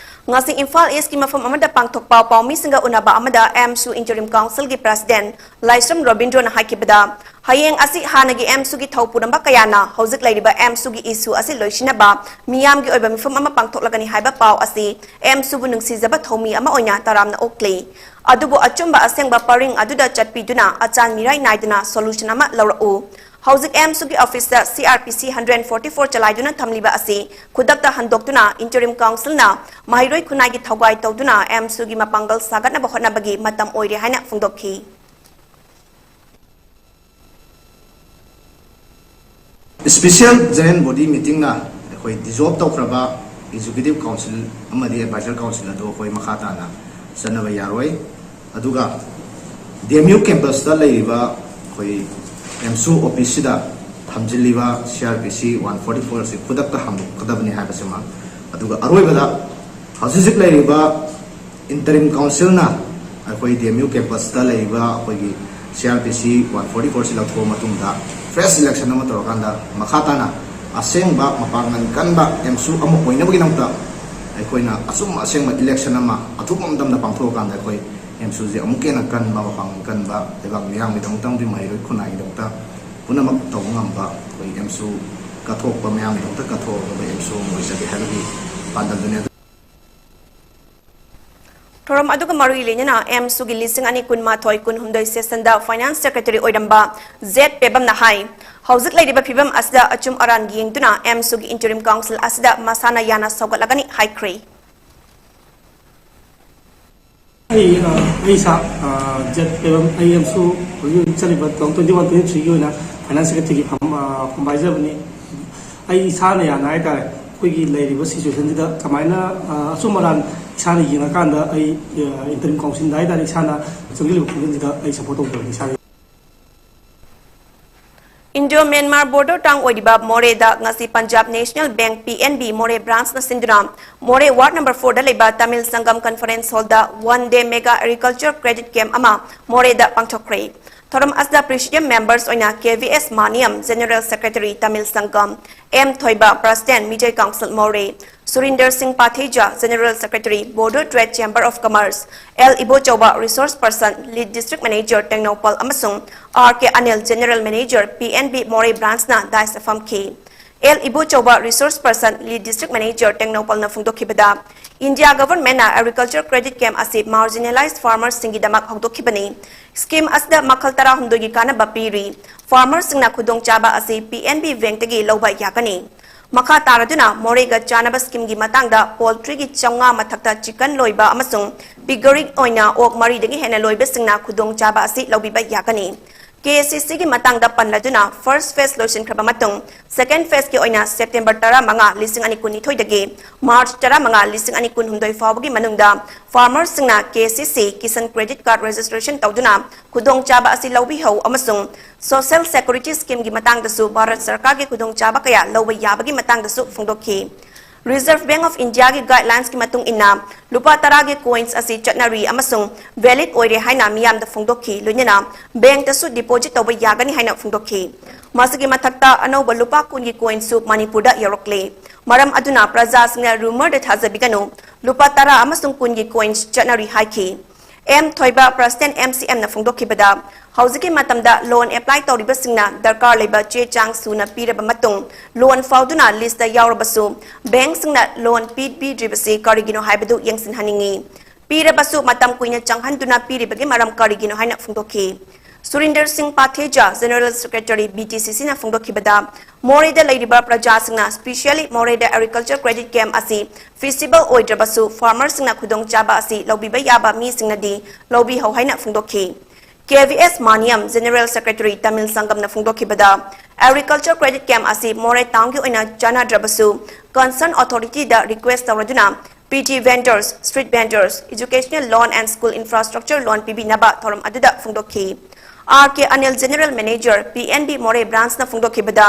ꯉꯁꯤ ꯏꯝꯐꯥꯜ East ꯀꯤ ꯃꯐꯝ ꯑꯃꯗ ꯄꯥꯡꯊꯣꯛꯄ ꯄꯥꯎꯃꯤꯁꯤꯡꯒ ꯎꯅꯕ ꯑꯃꯗ ꯑꯦꯝꯁꯨ Interim Council ꯒꯤ President ꯂꯥꯏꯁ꯭ꯔꯝ ꯔꯣꯕꯤꯟꯗ꯭ꯔꯣꯅ ꯍꯥꯏꯈꯤꯕꯗ, ꯍꯌꯦꯡ ꯑꯁꯤ ꯍꯥꯟꯅꯒꯤ ꯑꯦꯝꯁꯨꯒꯤ ꯊꯧ ꯄꯨꯔꯝꯕ ꯀꯌꯥꯅ ꯍꯧꯖꯤꯛ ꯂꯩꯔꯤꯕ ꯑꯦꯝꯁꯨꯒꯤ issue ꯑꯁꯤ ꯂꯣꯏꯁꯤꯟꯅꯕ ꯃꯤꯌꯥꯝꯒꯤ ꯑꯣꯏꯕ ꯃꯤꯐꯝ ꯑꯃ ꯄꯥꯡꯊꯣꯛꯂꯒꯅꯤ ꯍꯥꯏꯕ ꯄꯥꯎ ꯑꯁꯤ ꯑꯦꯝꯁꯨꯕꯨ ꯅꯨꯡꯁꯤꯖꯕ ꯊꯧꯃꯤ ꯑꯃ ꯑꯣꯏꯅ ꯇꯔꯥꯝꯅ ꯑꯣꯛꯂꯤ꯫ ꯑꯗꯨꯕꯨ ꯑꯆꯨꯝꯕ ꯑꯁꯦꯡꯕ ꯄꯔꯤꯡ ꯑꯗꯨꯗ ꯆꯠꯄꯤꯗꯨꯅ ꯑꯆꯥꯟ ꯃꯤꯔꯥꯏ ꯅꯥꯏꯗꯅ solution ꯑꯃ ꯂꯧꯔꯛꯎ꯫ ꯍꯧꯖꯤꯛ ꯑꯦꯝꯁꯨꯒꯤ office ꯇ C R P C hundred forty four ꯆꯂꯥꯏꯗꯨꯅ ꯊꯝꯂꯤꯕ ꯑꯁꯤ ꯈꯨꯗꯛꯇ ꯍꯟꯗꯣꯛꯇꯨꯅ Interim Council ꯅ ꯃꯍꯩꯔꯣꯏ ꯈꯨꯟꯅꯥꯏꯒꯤ ꯊꯧꯒꯥꯏ ꯇꯧꯗꯨꯅ ꯑꯦꯝꯁꯨꯒꯤ ꯃꯄꯥꯡꯒꯜ ꯁꯥꯒꯠꯅꯕ ꯍꯣꯠꯅꯕꯒꯤ ꯃꯇꯝ ꯑꯣꯏꯔꯦ ꯍꯥꯏꯅ ꯐꯣꯡꯗꯣꯛꯈꯤ꯫ Special General Body Meeting ꯅ ꯑꯩꯈꯣꯏ dissolve ꯇꯧꯈ꯭ꯔꯕ Executive Council ꯑꯃꯗꯤ Advisor Council ꯑꯗꯨ ꯑꯩꯈꯣꯏ ꯃꯈꯥ ꯇꯥꯅ ꯆꯠꯅꯕ ꯌꯥꯔꯣꯏ꯫ ꯑꯗꯨꯒ D M U campus ꯇ ꯂꯩꯔꯤꯕ ꯑꯩꯈꯣꯏ ꯑꯦꯝꯁꯨ office ꯁꯤꯗ ꯊꯝꯖꯤꯜꯂꯤꯕ C R P C one forty four ꯑꯁꯤ ꯈꯨꯗꯛꯇ ꯍꯟꯗꯣꯛꯀꯗꯕꯅꯤ ꯍꯥꯏꯕꯁꯤꯃ, ꯑꯗꯨꯒ ꯑꯔꯣꯏꯕꯗ ꯍꯧꯖꯤꯛ ꯍꯧꯖꯤꯛ ꯂꯩꯔꯤꯕ Interim Council ꯅ ꯑꯩꯈꯣꯏ D M U campus ꯇ ꯂꯩꯔꯤꯕ ꯑꯩꯈꯣꯏꯒꯤ C R P C one forty four ꯁꯤ ꯂꯧꯊꯣꯛꯑ ꯃꯇꯨꯡꯗ fresh election ꯑꯃ ꯇꯧꯔꯀꯥꯟꯗ ꯃꯈꯥ ꯇꯥꯅ ꯑꯁꯦꯡꯕ ꯃꯄꯥꯡꯒꯜ ꯀꯟꯕ ꯑꯦꯝꯁꯨ ꯑꯃ ꯑꯣꯏꯅꯕꯒꯤꯗꯃꯛꯇ ꯑꯩꯈꯣꯏꯅ ꯑꯆꯨꯝꯕ ꯑꯁꯦꯡꯕ election ꯑꯃ ꯑꯊꯨꯕ ꯃꯇꯝꯗ ꯄꯥꯡꯊꯣꯛꯑꯀꯥꯟꯗ ꯑꯩꯈꯣꯏ ꯑꯦꯝꯁꯨꯁꯦ ꯑꯃꯨꯛꯀ ꯍꯦꯟꯅ ꯀꯟꯕ, ꯃꯄꯥꯡꯒꯜ ꯀꯟꯕ, ꯂꯩꯕꯥꯛ ꯃꯤꯌꯥꯝꯒꯤꯗꯃꯛꯇ ꯑꯃꯗꯤ ꯃꯍꯩꯔꯣꯏ ꯈꯨꯟꯅꯥꯏꯒꯤꯗꯃꯛꯇ ꯄꯨꯝꯅꯃꯛ ꯇꯧꯕ ꯉꯝꯕ ꯑꯩꯈꯣꯏ ꯑꯦꯝꯁꯨ ꯀꯠꯊꯣꯛꯄ ꯃꯤꯌꯥꯝꯒꯤꯗꯃꯛꯇ ꯀꯠꯊꯣꯛꯑꯒ ꯑꯦꯝꯁꯨ ꯑꯃ ꯑꯣꯏꯖꯒꯦ ꯍꯥꯏꯕꯒꯤ ꯄꯥꯟꯗꯝꯗꯨꯅꯤ꯫ ꯊꯧꯔꯝ ꯑꯗꯨꯒ ꯃꯔꯤ ꯂꯩꯅꯅ ꯑꯦꯝꯁꯨꯒꯤ ꯂꯤꯁꯤꯡ ꯑꯅꯤ ꯀꯨꯟꯃꯥꯊꯣꯏ ꯀꯨꯟꯍꯨꯝꯗꯣꯏ session ꯗ Finance Secretary ꯑꯣꯏꯔꯝꯕ ꯖꯦꯠ ꯄꯦꯕꯝꯅ ꯍꯥꯏ, ꯍꯧꯖꯤꯛ ꯂꯩꯔꯤꯕ ꯐꯤꯕꯝ ꯑꯁꯤꯗ ꯑꯆꯨꯝ ꯑꯔꯥꯟ ꯌꯦꯡꯗꯨꯅ ꯑꯦꯝꯁꯨꯒꯤ Interim Council ꯑꯁꯤꯗ ꯃꯁꯥꯅ ꯌꯥꯅ ꯁꯧꯒꯠꯂꯒꯅꯤ ꯍꯥꯏꯈ꯭ꯔꯦ꯫ ꯑꯩ ꯑ, ꯑꯩ ꯏꯁꯥ ꯑ, ꯖꯦꯠ ꯄꯦꯕꯝ ꯑꯩ ꯑꯦꯝꯁꯨ ꯍꯧꯖꯤꯛ ꯍꯧꯖꯤꯛ ꯆꯠꯂꯤꯕ two thousand twenty one twenty ꯊ꯭ꯔꯤꯒꯤ ꯑꯣꯏꯅ ꯐꯥꯏꯅꯥꯟꯁ ꯁꯦꯀ꯭ꯔꯦꯇꯔꯤꯒꯤ ꯐꯝ ꯑ, ꯐꯝꯕ ꯍꯥꯏꯖꯕꯅꯤ꯫ ꯑꯩ ꯏꯁꯥꯅ ꯌꯥꯅ ꯍꯥꯏꯇꯥꯔꯦ ꯑꯩꯈꯣꯏꯒꯤ ꯂꯩꯔꯤꯕ ꯁꯤꯆꯨꯋꯦꯁꯟꯁꯤꯗ ꯀꯃꯥꯏꯅ ꯑ, ꯑꯆꯨꯝ ꯑꯔꯥꯟ ꯏꯁꯥꯅ ꯌꯦꯡꯉꯀꯥꯟꯗ ꯑꯩ ꯏꯟꯇꯔꯤꯝ ꯀꯥꯎꯟꯁꯤꯜꯗ ꯍꯥꯏꯇꯥꯔꯦ ꯏꯁꯥꯅ ꯆꯪꯁꯤꯜꯂꯤꯕ ꯈꯣꯡꯖꯪꯁꯤꯗ ꯑꯩ ꯁꯄꯣꯔꯠ ꯇꯧꯖꯕꯅꯤ ꯏꯁꯥꯅ꯫ Indo Myanmar border town ꯑꯣꯏꯔꯤꯕ ꯃꯣꯔꯦꯗ ꯉꯁꯤ Punjab National Bank P N B ꯃꯣꯔꯦ branchꯅ ꯁꯤꯟꯗꯨꯅ ꯃꯣꯔꯦ ward number fourꯗ ꯂꯩꯕ Tamil ꯁꯪꯒꯝ conference hallꯗ one day mega agriculture credit camp ꯑꯃ ꯃꯣꯔꯦꯗ ꯄꯥꯡꯊꯣꯛꯈ꯭ꯔꯦ꯫ ꯊꯧꯔꯝ ꯑꯁꯤꯗ president members ꯑꯣꯏꯅ K V S ꯃꯥꯅꯤꯌꯝ, general secretary Tamil ꯁꯪꯒꯝ, M ꯊꯣꯏꯕ, president ꯃꯤꯖꯩ council ꯃꯣꯔꯦ, ꯁꯨꯔꯤꯟꯗꯔ ꯁꯤꯡ ꯄꯥꯊꯦꯖꯥ, general secretary Border Trade Chamber of Commerce, L Ibochouba, resource person, lead district manager Tengnoupal ꯑꯃꯁꯨꯡ R K Anil, general manager P N B ꯃꯣꯔꯦ branchꯅ dais ꯐꯝꯈꯤ꯫ L Ibochouba, resource person, lead district manager ꯇꯦꯡꯅꯧꯄꯜꯅ ꯐꯣꯡꯗꯣꯛꯈꯤꯕꯗ, India governmentꯅ agriculture credit camp ꯑꯁꯤ marginalized farmersꯁꯤꯡꯒꯤꯗꯃꯛ ꯍꯧꯗꯣꯛꯈꯤꯕꯅꯤ꯫ Scheme ꯑꯁꯤꯗ ꯃꯈꯜ ꯇꯔꯥꯍꯨꯝꯗꯣꯏꯒꯤ ꯀꯥꯟꯅꯕ ꯄꯤꯔꯤ꯫ Farmerꯁꯤꯡꯅ ꯈꯨꯗꯣꯡꯆꯥꯕ ꯑꯁꯤ P N B bankꯇꯒꯤ ꯂꯧꯕ ꯌꯥꯒꯅꯤ꯫ ꯃꯈꯥ ꯇꯥꯔꯗꯨꯅ ꯃꯣꯔꯦꯒ ꯆꯥꯟꯅꯕ schemeꯒꯤ ꯃꯇꯥꯡꯗ poultryꯒꯤ ꯆꯥꯝꯃꯉꯥ ꯃꯊꯛꯇ chicken ꯂꯣꯏꯕ ꯑꯃꯁꯨꯡ piggery ꯑꯣꯏꯅ ꯑꯣꯛ ꯃꯔꯤꯗꯒꯤ ꯍꯦꯟꯅ ꯂꯣꯏꯕꯁꯤꯡꯅ ꯈꯨꯗꯣꯡꯆꯥꯕ ꯑꯁꯤ ꯂꯧꯕꯤꯕ ꯌꯥꯒꯅꯤ꯫ K C Cꯒꯤ ꯃꯇꯥꯡꯗ ꯄꯜꯂꯗꯨꯅ first phase ꯂꯣꯏꯁꯤꯟꯈ꯭ꯔꯕ ꯃꯇꯨꯡ second phaseꯀꯤ ꯑꯣꯏꯅ September ꯇꯔꯥꯃꯉꯥ, ꯂꯤꯁꯤꯡ ꯑꯅꯤ ꯀꯨꯟꯅꯤꯊꯣꯏꯗꯒꯤ March ꯇꯔꯥꯃꯉꯥ, ꯂꯤꯁꯤꯡ ꯑꯅꯤ ꯀꯨꯟꯍꯨꯝꯗꯣꯏ ꯐꯥꯎꯕꯒꯤ ꯃꯅꯨꯡꯗ farmerꯁꯤꯡꯅ K C C Kisan Credit Card registration ꯇꯧꯗꯨꯅ ꯈꯨꯗꯣꯡꯆꯥꯕ ꯑꯁꯤ ꯂꯧꯕꯤꯍꯧ ꯑꯃꯁꯨꯡ social security schemeꯒꯤ ꯃꯇꯥꯡꯗꯁꯨ ꯚꯥꯔꯠ ꯁꯔꯀꯥꯔꯒꯤ ꯈꯨꯗꯣꯡꯆꯥꯕ ꯀꯌꯥ ꯂꯧꯕ ꯌꯥꯕꯒꯤ ꯃꯇꯥꯡꯗꯁꯨ ꯐꯣꯡꯗꯣꯛꯈꯤ꯫ Reserve Bank of Indiaꯒꯤ guidelinesꯀꯤ ꯃꯇꯨꯡ ꯏꯟꯅ ꯂꯨꯄꯥ ꯇꯔꯥꯒꯤ coins ꯑꯁꯤ ꯆꯠꯅꯔꯤ ꯑꯃꯁꯨꯡ valid ꯑꯣꯏꯔꯦ ꯍꯥꯏꯅ ꯃꯤꯌꯥꯝꯗ ꯐꯣꯡꯗꯣꯛꯈꯤ, ꯂꯣꯏꯅꯅ bankꯇꯁꯨ deposit ꯇꯧꯕ ꯌꯥꯒꯅꯤ ꯍꯥꯏꯅ ꯐꯣꯡꯗꯣꯛꯈꯤ꯫ ꯃꯁꯤꯒꯤ ꯃꯊꯛꯇ ꯑꯅꯧꯕ ꯂꯨꯄꯥ ꯀꯨꯟꯒꯤ coinsꯁꯨ ꯃꯅꯤꯄꯨꯔꯗ ꯌꯧꯔꯛꯂꯦ꯫ ꯃꯔꯝ ꯑꯗꯨꯅ ꯄ꯭ꯔꯖꯥꯁꯤꯡꯅ rumourꯗ ꯊꯥꯖꯕꯤꯒꯅꯨ, ꯂꯨꯄꯥ ꯇꯔꯥ ꯑꯃꯁꯨꯡ ꯀꯨꯟꯒꯤ coins ꯆꯠꯅꯔꯤ ꯍꯥꯏꯈꯤ꯫ M ꯊꯣꯏꯕ, president M C Mꯅ ꯐꯣꯡꯗꯣꯛꯈꯤꯕꯗ, ꯍꯧꯖꯤꯛꯀꯤ ꯃꯇꯝꯗ loan apply ꯇꯧꯔꯤꯕꯁꯤꯡꯅ ꯗꯔꯀꯥꯔ ꯂꯩꯕ ꯆꯦ ꯆꯥꯡ ꯁꯨꯅ ꯄꯤꯔꯕ ꯃꯇꯨꯡ loan ꯐꯥꯎꯗꯨꯅ listꯇ ꯌꯥꯎꯔꯕꯁꯨ bankꯁꯤꯡꯅ loan ꯄꯤꯕꯤꯗ꯭ꯔꯤꯕꯁꯤ ꯀꯔꯤꯒꯤꯅꯣ ꯍꯥꯏꯕꯗꯨ ꯌꯦꯡꯁꯤꯟꯍꯟꯅꯤꯡꯏ꯫ ꯄꯤꯔꯕꯁꯨ ꯃꯇꯝ ꯀꯨꯏꯅ ꯆꯪꯍꯟꯗꯨꯅ ꯄꯤꯔꯤꯕꯒꯤ ꯃꯔꯝ ꯀꯔꯤꯒꯤꯅꯣ ꯍꯥꯏꯅ ꯐꯣꯡꯗꯣꯛꯈꯤ꯫ ꯁꯨꯔꯤꯟꯗꯔ ꯁꯤꯡ ꯄꯥꯊꯦꯖꯥ, General Secretary, B T C C ꯅ ꯐꯣꯡꯗꯣꯛꯈꯤꯕꯗ, ꯃꯣꯔꯦꯗ ꯂꯩꯔꯤꯕ ꯄ꯭ꯔꯖꯥꯁꯤꯡꯅ, specially ꯃꯣꯔꯦꯗ Agriculture Credit Camp ꯑꯁꯤ feasible ꯑꯣꯏꯗ꯭ꯔꯕꯁꯨ, farmer ꯁꯤꯡꯅ ꯈꯨꯗꯣꯡꯆꯥꯕ ꯑꯁꯤ ꯂꯧꯕꯤꯕ ꯌꯥꯕ ꯃꯤꯁꯤꯡꯅꯗꯤ ꯂꯧꯕꯤꯍꯧ ꯍꯥꯏꯅ ꯐꯣꯡꯗꯣꯛꯈꯤ꯫ K V S ꯃꯥꯅꯤꯌꯝ, General Secretary, Tamil ꯁꯪꯒꯝꯅ ꯐꯣꯡꯗꯣꯛꯈꯤꯕꯗ, Agriculture Credit Camp ꯑꯁꯤ ꯃꯣꯔꯦ town ꯒꯤ ꯑꯣꯏꯅ ꯆꯥꯟꯅꯗ꯭ꯔꯕꯁꯨ, concern authority the request ꯇꯧꯔꯗꯨꯅ, P T vendors, street vendors, educational loan and school infrastructure loan ꯄꯤꯕꯤꯅꯕ ꯊꯧꯔꯝ ꯑꯗꯨꯗ ꯐꯣꯡꯗꯣꯛꯈꯤ꯫ R K Anil, General Manager, P N B ꯃꯣꯔꯦ branch ꯅ ꯐꯣꯡꯗꯣꯛꯈꯤꯕꯗ,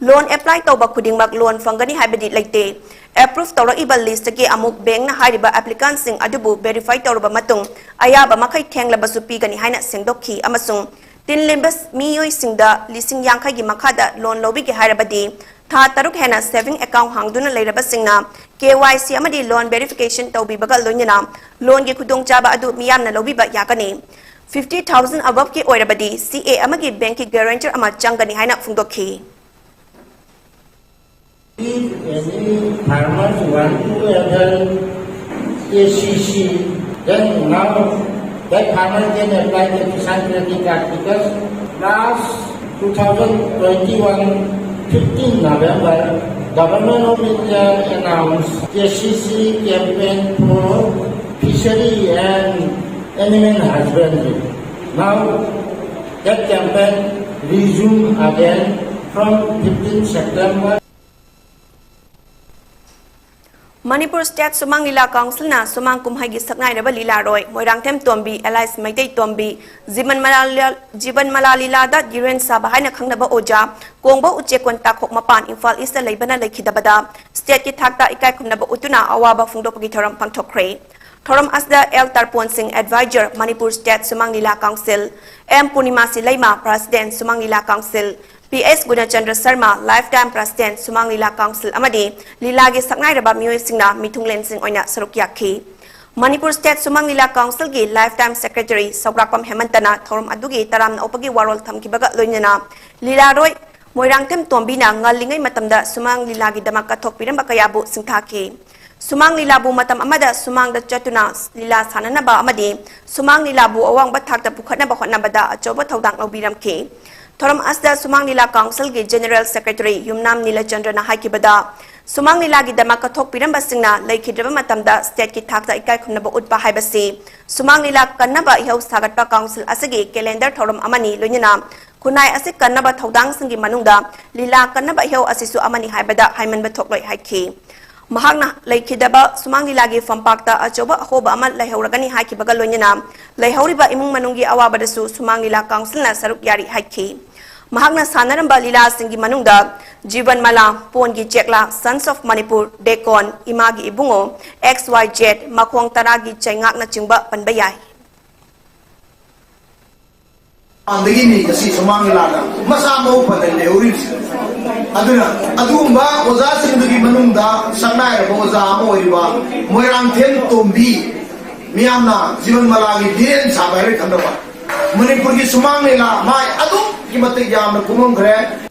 loan apply ꯇꯧꯕ ꯈꯨꯗꯤꯡꯃꯛ loan ꯐꯪꯒꯅꯤ ꯍꯥꯏꯕꯗꯤ ꯂꯩꯇꯦ꯫ Approve ꯇꯧꯔꯛꯏꯕ list ꯇꯒꯤ ꯑꯃꯨꯛ bank ꯅ ꯍꯥꯏꯔꯤꯕ applicant ꯁꯤꯡ ꯑꯗꯨꯕꯨ verify ꯇꯧꯔꯕ ꯃꯇꯨꯡ, ꯑꯌꯥꯕ ꯃꯈꯩ ꯊꯦꯡꯂꯕꯁꯨ ꯄꯤꯒꯅꯤ ꯍꯥꯏꯅ ꯁꯦꯡꯗꯣꯛꯈꯤ ꯑꯃꯁꯨꯡ ꯇꯤꯟꯂꯦꯝꯕ ꯃꯤꯑꯣꯏꯁꯤꯡꯗ ꯂꯤꯁꯤꯡ ꯌꯥꯡꯈꯩꯒꯤ ꯃꯈꯥꯗ loan ꯂꯧꯕꯤꯒꯦ ꯍꯥꯏꯔꯕꯗꯤ, ꯊꯥ ꯇꯔꯨꯛ ꯍꯦꯟꯅ saving account ꯍꯥꯡꯗꯨꯅ ꯂꯩꯔꯕꯁꯤꯡꯅ K Y C ꯑꯃꯗꯤ loan verification ꯇꯧꯕꯤꯕꯒ ꯂꯣꯏꯅꯅ loan ꯒꯤ ꯈꯨꯗꯣꯡꯆꯥꯕ ꯑꯗꯨ ꯃꯤꯌꯥꯝꯅ ꯂꯧꯕꯤꯕ ꯌꯥꯒꯅꯤ꯫ Fifty thousand above ꯀꯤ ꯑꯣꯏꯔꯕꯗꯤ, C A ꯑꯃꯒꯤ bank ꯀꯤ guarantor ꯑꯃ ꯆꯪꯒꯅꯤ ꯍꯥꯏꯅ ꯐꯣꯡꯗꯣꯛꯈꯤ꯫ If any farmers want to avail K C C, then now that farmer can apply the Kisan Credit Card, because last two thousand twenty-one, fifteen November, Government of India announced K C C campaign for fishery and animal husbandry. Now that campaign resume again from fifteen September. Manipur State Sumang Lila Council ꯅ ꯁꯨꯃꯥꯡ ꯀꯨꯝꯍꯩꯒꯤ ꯁꯛꯅꯥꯏꯔꯕ ꯂꯤꯂꯥꯔꯣꯏ ꯃꯣꯏꯔꯥꯡꯊꯦꯝ ꯇꯣꯝꯕꯤ, alias Meitei ꯇꯣꯝꯕꯤ, ꯖꯤꯕꯟ ꯃꯂꯥ ꯂꯤꯂꯥ, ꯖꯤꯕꯟ ꯃꯂꯥ ꯂꯤꯂꯥꯗ ꯙꯤꯔꯦꯟ ꯁꯥꯕ ꯍꯥꯏꯅ ꯈꯪꯅꯕ ꯑꯣꯖꯥ ꯀꯣꯡꯕ ꯎꯆꯦꯛꯀꯣꯟ ꯇꯥꯈꯣꯛ ꯃꯄꯥꯟ ꯏꯝꯐꯥꯜ East ꯇ ꯂꯩꯕꯅ ꯂꯩꯈꯤꯗꯕꯗ state ꯀꯤ ꯊꯥꯛꯇ ꯏꯀꯥꯏ ꯈꯨꯝꯅꯕ ꯎꯠꯇꯨꯅ ꯑꯋꯥꯕ ꯐꯣꯡꯗꯣꯛꯄꯒꯤ ꯊꯧꯔꯝ ꯄꯥꯡꯊꯣꯛꯈ꯭ꯔꯦ꯫ ꯊꯧꯔꯝ ꯑꯁꯤꯗ L ꯇꯔꯄꯣꯟ ꯁꯤꯡ, advisor, Manipur State Sumang Lila Council, M ꯄꯨꯔꯅꯤꯃꯥꯁꯤ ꯂꯩꯃ, President, Sumang Lila Council, P S ꯒꯨꯅꯆꯟꯗ꯭ꯔ Sharma, Lifetime President, Sumang Lila Council, ꯑꯃꯗꯤ ꯂꯤꯂꯥꯒꯤ ꯁꯛꯅꯥꯏꯔꯕ ꯃꯤꯑꯣꯏꯁꯤꯡꯅ ꯃꯤꯊꯨꯡꯂꯦꯟꯁꯤꯡ ꯑꯣꯏꯅ ꯁꯔꯨꯛ ꯌꯥꯈꯤ꯫ ꯃꯅꯤꯄꯨꯔ State ꯁꯨꯃꯥꯡ ꯂꯤꯂꯥ Council ꯒꯤ Lifetime Secretary ꯁꯧꯒ꯭ꯔꯥꯛꯄꯝ ꯍꯦꯃꯟꯇꯅ ꯊꯧꯔꯝ ꯑꯗꯨꯒꯤ ꯇꯔꯥꯝꯅ ꯑꯣꯛꯄꯒꯤ ꯋꯥꯔꯣꯜ ꯊꯝꯈꯤꯕꯒ ꯂꯣꯏꯅꯅ ꯂꯤꯂꯥꯔꯣꯏ ꯃꯣꯏꯔꯥꯡꯊꯦꯝ ꯇꯣꯝꯕꯤꯅ ꯉꯜꯂꯤꯉꯩ ꯃꯇꯝꯗ ꯁꯨꯃꯥꯡ ꯂꯤꯂꯥꯒꯤꯗꯃꯛ ꯀꯠꯊꯣꯛꯄꯤꯔꯝꯕ ꯀꯌꯥꯕꯨ ꯁꯤꯡꯊꯥꯈꯤ꯫ ꯁꯨꯃꯥꯡ ꯂꯤꯂꯥꯕꯨ ꯃꯇꯝ ꯑꯃꯗ ꯁꯨꯃꯥꯡꯗ ꯆꯠꯇꯨꯅ ꯂꯤꯂꯥ ꯁꯥꯟꯅꯅꯕ ꯑꯃꯗꯤ ꯁꯨꯃꯥꯡ ꯂꯤꯂꯥꯕꯨ ꯑꯋꯥꯡꯕ ꯊꯥꯛꯇ ꯄꯨꯈꯠꯅꯕ ꯍꯣꯠꯅꯕꯗ ꯑꯆꯧꯕ ꯊꯧꯗꯥꯡ ꯂꯧꯕꯤꯔꯝꯈꯤ꯫ ꯊꯧꯔꯝ ꯑꯁꯤꯗ ꯁꯨꯃꯥꯡ ꯂꯤꯂꯥ ꯀꯥꯎꯟꯁꯤꯜꯒꯤ ꯖꯦꯅꯦꯔꯦꯜ ꯁꯦꯀ꯭ꯔꯦꯇꯔꯤ ꯌꯨꯝꯅꯥꯝ ꯅꯤꯂꯆꯟꯗ꯭ꯔꯅ ꯍꯥꯏꯈꯤꯕꯗ, ꯁꯨꯃꯥꯡ ꯂꯤꯂꯥꯒꯤꯗꯃꯛ ꯀꯠꯊꯣꯛꯄꯤꯔꯝꯕꯁꯤꯡꯅ ꯂꯩꯈꯤꯗ꯭ꯔꯕ ꯃꯇꯝꯗ ꯁ꯭ꯇꯦꯠꯀꯤ ꯊꯥꯛꯇ ꯏꯀꯥꯏ ꯈꯨꯝꯅꯕ ꯎꯠꯄ ꯍꯥꯏꯕꯁꯤ ꯁꯨꯃꯥꯡ ꯂꯤꯂꯥ ꯀꯟꯅꯕ ꯏꯍꯧ ꯁꯥꯒꯠꯄ ꯀꯥꯎꯟꯁꯤꯜ ꯑꯁꯤꯒꯤ ꯀꯦꯂꯦꯟꯗꯔ ꯊꯧꯔꯝ ꯑꯃꯅꯤ, ꯂꯣꯏꯅꯅ ꯈꯨꯟꯅꯥꯏ ꯑꯁꯤ ꯀꯟꯅꯕ ꯊꯧꯗꯥꯡꯁꯤꯡꯒꯤ ꯃꯅꯨꯡꯗ ꯂꯤꯂꯥ ꯀꯟꯅꯕ ꯏꯍꯧ ꯑꯁꯤꯁꯨ ꯑꯃꯅꯤ ꯍꯥꯏꯕꯗ ꯍꯥꯏꯃꯟꯕ ꯊꯣꯛꯂꯣꯏ ꯍꯥꯏꯈꯤ꯫ ꯃꯍꯥꯛꯅ ꯂꯩꯈꯤꯗꯕ ꯁꯨꯃꯥꯡ ꯂꯤꯂꯥꯒꯤ ꯐꯝꯄꯥꯛꯇ ꯑꯆꯧꯕ ꯑꯍꯣꯕ ꯑꯃ ꯂꯩꯍꯧꯔꯒꯅꯤ ꯍꯥꯏꯈꯤꯕꯒ ꯂꯣꯏꯅꯅ ꯂꯩꯍꯧꯔꯤꯕ ꯏꯃꯨꯡ ꯃꯅꯨꯡꯒꯤ ꯑꯋꯥꯕꯗꯁꯨ ꯁꯨꯃꯥꯡ ꯂꯤꯂꯥ ꯀꯥꯎꯟꯁꯤꯜꯅ ꯁꯔꯨꯛ ꯌꯥꯔꯤ ꯍꯥꯏꯈꯤ꯫ ꯃꯍꯥꯛꯅ ꯁꯥꯟꯅꯔꯝꯕ ꯂꯤꯂꯥꯁꯤꯡꯒꯤ ꯃꯅꯨꯡꯗ ꯖꯤꯕꯟ ꯃꯂꯥ, ꯄꯣꯟꯒꯤ ꯆꯦꯛꯂꯥ, Sons of Manipur, ꯗꯦꯀꯣꯟ, ꯏꯃꯥꯒꯤ ꯏꯕꯨꯡꯉꯣ, X Y Z, ꯃꯈꯣꯡ ꯇꯔꯥꯒꯤ ꯆꯩꯉꯥꯛꯅꯆꯤꯡꯕ ꯄꯟꯕ ꯌꯥꯏ꯫ ꯃꯄꯥꯟꯗꯒꯤꯅꯤ ꯉꯁꯤ ꯁꯨꯃꯥꯡ ꯂꯤꯂꯥꯗ ꯃꯁꯥ ꯃꯎ ꯐꯅ ꯂꯩꯍꯧꯔꯤꯕꯁꯤ꯫ ꯑꯗꯨꯅ ꯑꯗꯨꯒꯨꯝꯕ ꯑꯣꯖꯥꯁꯤꯡꯗꯨꯒꯤ ꯃꯅꯨꯡꯗ ꯁꯛꯅꯥꯏꯔꯕ ꯑꯣꯖꯥ ꯑꯃ ꯑꯣꯏꯔꯤꯕ ꯃꯣꯏꯔꯥꯡꯊꯦꯝ ꯇꯣꯝꯕꯤ, ꯃꯤꯌꯥꯝꯅ ꯖꯤꯕꯟ ꯃꯂꯥꯒꯤ ꯙꯤꯔꯦꯟ ꯁꯥꯕ ꯍꯥꯏꯔ ꯈꯪꯅꯕ, ꯃꯅꯤꯄꯨꯔꯒꯤ ꯁꯨꯃꯥꯡ ꯂꯤꯂꯥ ꯃꯥꯏ ꯑꯗꯨꯛꯀꯤ ꯃꯇꯤꯛ ꯌꯥꯝꯅ ꯀꯨꯝꯃꯝꯈ꯭ꯔꯦ꯫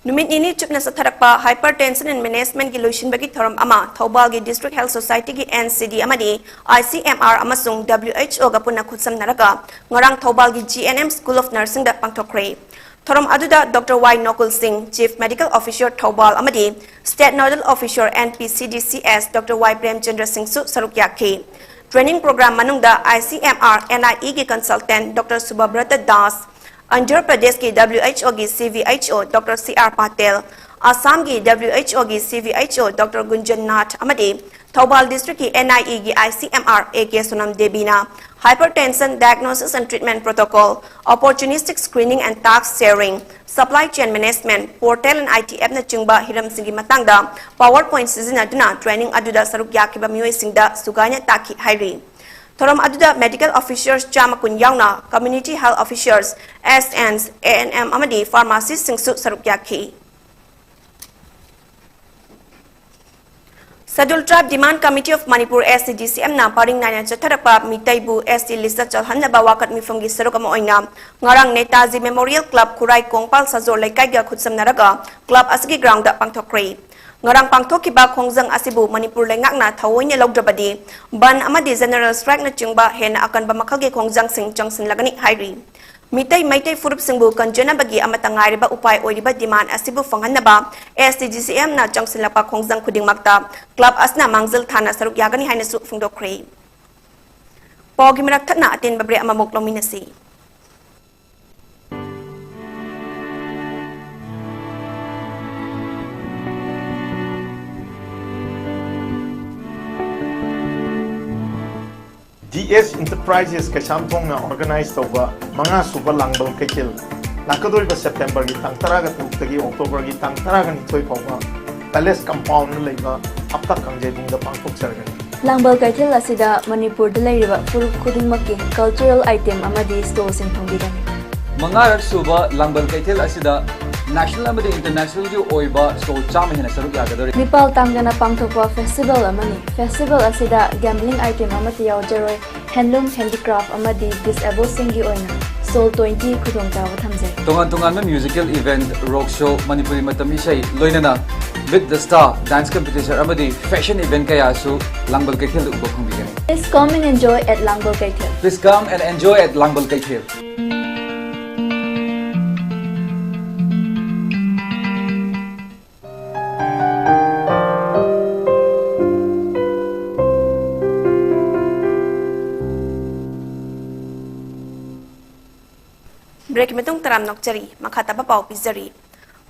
ꯅꯨꯃꯤꯠ ꯅꯤꯅꯤ ꯆꯨꯞꯅ ꯆꯠꯊꯔꯛꯄ Hypertension and Managementꯀꯤ ꯂꯣꯏꯁꯤꯟꯕꯒꯤ ꯊꯧꯔꯝ ꯑꯃ ꯊꯧꯕꯥꯜꯒꯤ District Health Societyꯒꯤ N C D ꯑꯃꯗꯤ I C M R ꯑꯃꯁꯨꯡ W H Oꯒ ꯄꯨꯟꯅ ꯈꯨꯠꯁꯝꯅꯔꯒ ꯉꯔꯥꯡ ꯊꯧꯕꯥꯜꯒꯤ G N M School of Nursingꯗ ꯄꯥꯡꯊꯣꯛꯈ꯭ꯔꯦ꯫ ꯊꯧꯔꯝ ꯑꯗꯨꯗ Doctor Y ꯅꯣꯀꯨꯜ ꯁꯤꯡ, Chief Medical Officer ꯊꯧꯕꯥꯜ ꯑꯃꯗꯤ State Nodal Officer N P C D C S Doctor Y Premchandra ꯁꯤꯡꯁꯨ ꯁꯔꯨꯛ ꯌꯥꯈꯤ꯫ Training program ꯃꯅꯨꯡꯗ I C M R N I Eꯒꯤ consultant Doctor ꯁꯨꯚꯕ꯭ꯔꯇ Das, Andhra ꯄ꯭ꯔꯗꯦꯁꯀꯤ W H Oꯒꯤ C V H O Doctor C R ꯄꯥꯇꯦꯜ, ꯑꯁꯥꯝꯒꯤ W H Oꯒꯤ C V H O Doctor ꯒꯨꯟꯖꯟ Nath ꯑꯃꯗꯤ Thoubal Districtꯀꯤ N I Eꯒꯤ I C M R A K Sonam ꯗꯦꯕꯤꯅ Hypertension Diagnosis and Treatment Protocol, Opportunistic Screening and Task Sharing, Supply Chain Management, Portal and I T Fꯅꯆꯤꯡꯕ ꯍꯤꯔꯝꯁꯤꯡꯒꯤ ꯃꯇꯥꯡꯗ PowerPoint ꯁꯤꯖꯤꯟꯅꯗꯨꯅ training ꯑꯗꯨꯗ ꯁꯔꯨꯛ ꯌꯥꯈꯤꯕ ꯃꯤꯑꯣꯏꯁꯤꯡꯗ ꯁꯨꯒꯥꯏꯅ ꯇꯥꯛꯈꯤ ꯍꯥꯏꯔꯤ꯫ ꯊꯧꯔꯝ ꯑꯗꯨꯗ medical officers ꯆꯥꯝꯃ ꯀꯨꯟ ꯌꯥꯎꯅ community health officers, S Ns, A N M ꯑꯃꯗꯤ pharmacistꯁꯤꯡꯁꯨ ꯁꯔꯨꯛ ꯌꯥꯈꯤ꯫ Scheduled Tribe Demand Committee of Manipur, S C D C Mꯅ ꯄꯔꯤꯡ ꯅꯥꯏꯅ ꯆꯠꯊꯔꯛꯄ ꯃꯤꯇꯩꯕꯨ S T listꯇ ꯆꯜꯍꯟꯅꯕ ꯋꯥꯀꯠ ꯃꯤꯐꯝꯒꯤ ꯁꯔꯨꯛ ꯑꯃ ꯑꯣꯏꯅ ꯉꯔꯥꯡ ꯅꯦꯇꯥꯖꯤ Memorial Club ꯈꯨꯔꯥꯏ ꯀꯣꯡꯄꯥꯜ ꯁꯥꯖꯣꯔ ꯂꯩꯀꯥꯏꯒ ꯈꯨꯠꯁꯝꯅꯔꯒ club ꯑꯁꯤꯒꯤ groundꯗ ꯄꯥꯡꯊꯣꯛꯈ꯭ꯔꯦ꯫ ꯉꯔꯥꯡ ꯄꯥꯡꯊꯣꯛꯈꯤꯕ ꯈꯣꯡꯖꯪ ꯑꯁꯤꯕꯨ ꯃꯅꯤꯄꯨꯔ ꯂꯩꯉꯥꯛꯅ ꯊꯑꯣꯏꯅ ꯂꯧꯗ꯭ꯔꯕꯗꯤ ꯕꯟ ꯑꯃꯗꯤ ꯖꯦꯅꯔꯦꯜ ꯁ꯭ꯇ꯭ꯔꯥꯏꯛꯅꯆꯤꯡꯕ ꯍꯦꯟꯅ ꯑꯀꯟꯕ ꯃꯈꯜꯒꯤ ꯈꯣꯡꯖꯪꯁꯤꯡ ꯆꯪꯁꯤꯜꯂꯒꯅꯤ ꯍꯥꯏꯔꯤ꯫ ꯃꯤꯇꯩ, ꯃꯩꯇꯩ ꯐꯨꯔꯨꯞꯁꯤꯡꯕꯨ ꯀꯟꯖꯅꯕꯒꯤ ꯑꯃꯠꯇ ꯉꯥꯏꯔꯕ ꯎꯄꯥꯏ ꯑꯣꯏꯔꯤꯕ demand ꯑꯁꯤꯕꯨ ꯐꯪꯍꯟꯅꯕ S T G C M ꯅ ꯆꯪꯁꯤꯜꯂꯛꯄ ꯈꯣꯡꯖꯪ ꯈꯨꯗꯤꯡꯃꯛꯇ club ꯑꯁꯤꯅ ꯃꯥꯡꯖꯤꯜ ꯊꯥꯅ ꯁꯔꯨꯛ ꯌꯥꯒꯅꯤ ꯍꯥꯏꯅꯁꯨ ꯐꯣꯡꯗꯣꯛꯈ꯭ꯔꯦ꯫ ꯄꯥꯎꯒꯤ ꯃꯔꯛ ꯊꯠꯅ ꯑꯇꯦꯟꯕ break ꯑꯃꯃꯨꯛ ꯂꯧꯃꯤꯟꯅꯁꯤ꯫ D S Enterprises ꯀꯩꯁꯥꯝꯊꯣꯡꯅ organize ꯇꯧꯕ ꯃꯉꯥ ꯁꯨꯕ ꯂꯥꯡꯕꯜ ꯀꯩꯊꯦꯜ ꯂꯥꯛꯀꯗꯧꯔꯤꯕ September ꯒꯤ ꯇꯥꯡ ꯇꯔꯥꯒ ꯇꯔꯨꯛꯇꯒꯤ October ꯒꯤ ꯇꯥꯡ ꯇꯔꯥꯒ ꯅꯤꯊꯣꯏ ꯐꯥꯎꯕ Palace Compound ꯗ ꯂꯩꯕ ꯍꯞꯇꯥ ꯀꯥꯡꯖꯩꯕꯨꯡꯗ ꯄꯥꯡꯊꯣꯛꯆꯔꯒꯅꯤ꯫ ꯂꯥꯡꯕꯜ ꯀꯩꯊꯦꯜ ꯑꯁꯤꯗ ꯃꯅꯤꯄꯨꯔꯗ ꯂꯩꯔꯤꯕ ꯐꯨꯔꯨꯞ ꯈꯨꯗꯤꯡꯃꯛꯀꯤ cultural item ꯑꯃꯗꯤ stall ꯁꯤꯡ ꯐꯪꯕꯤꯒꯅꯤ꯫ ꯃꯉꯥꯔꯛ ꯁꯨꯕ ꯂꯥꯡꯕꯜ ꯀꯩꯊꯦꯜ ꯑꯁꯤꯗ national ꯑꯃꯗꯤ international ꯒꯤ ꯑꯣꯏꯕ stall ꯆꯥꯝꯃ ꯍꯦꯟꯅ ꯁꯔꯨꯛ ꯌꯥꯒꯗꯧꯔꯤ꯫ ꯃꯤꯄꯥꯜ ꯇꯥꯡꯗꯅ ꯄꯥꯡꯊꯣꯛꯄ festival ꯑꯃꯅꯤ꯫ Festival ꯑꯁꯤꯗ gambling item ꯑꯃꯠꯇ ꯌꯥꯎꯖꯔꯣꯏ꯫ Handloom, handicraft ꯑꯃꯗꯤ disabled ꯁꯤꯡꯒꯤ ꯑꯣꯏꯅ stall twenty ꯈꯨꯗꯣꯡꯆꯥꯕ ꯊꯝꯖꯩ꯫ ꯇꯣꯉꯥꯟ ꯇꯣꯉꯥꯟꯕ musical event, rock show, Manipuri ꯃꯇꯝ ꯏꯁꯩ, ꯂꯣꯏꯅꯅ Meet the Star dance competition ꯑꯃꯗꯤ fashion event ꯀꯌꯥꯁꯨ ꯂꯥꯡꯕꯜ ꯀꯩꯊꯦꯜꯗ ꯎꯕ ꯐꯪꯕꯤꯒꯅꯤ꯫ Please come and enjoy at ꯂꯥꯡꯕꯜ ꯀꯩꯊꯦꯜ꯫ Please come and enjoy at ꯂꯥꯡꯕꯜ ꯀꯩꯊꯦꯜ꯫ Break ꯀꯤ ꯃꯇꯨꯡ ꯇꯔꯥꯝꯅ ꯑꯣꯛꯆꯔꯤ꯫ ꯃꯈꯥ ꯇꯥꯕ ꯄꯥꯎ ꯄꯤꯖꯔꯤ꯫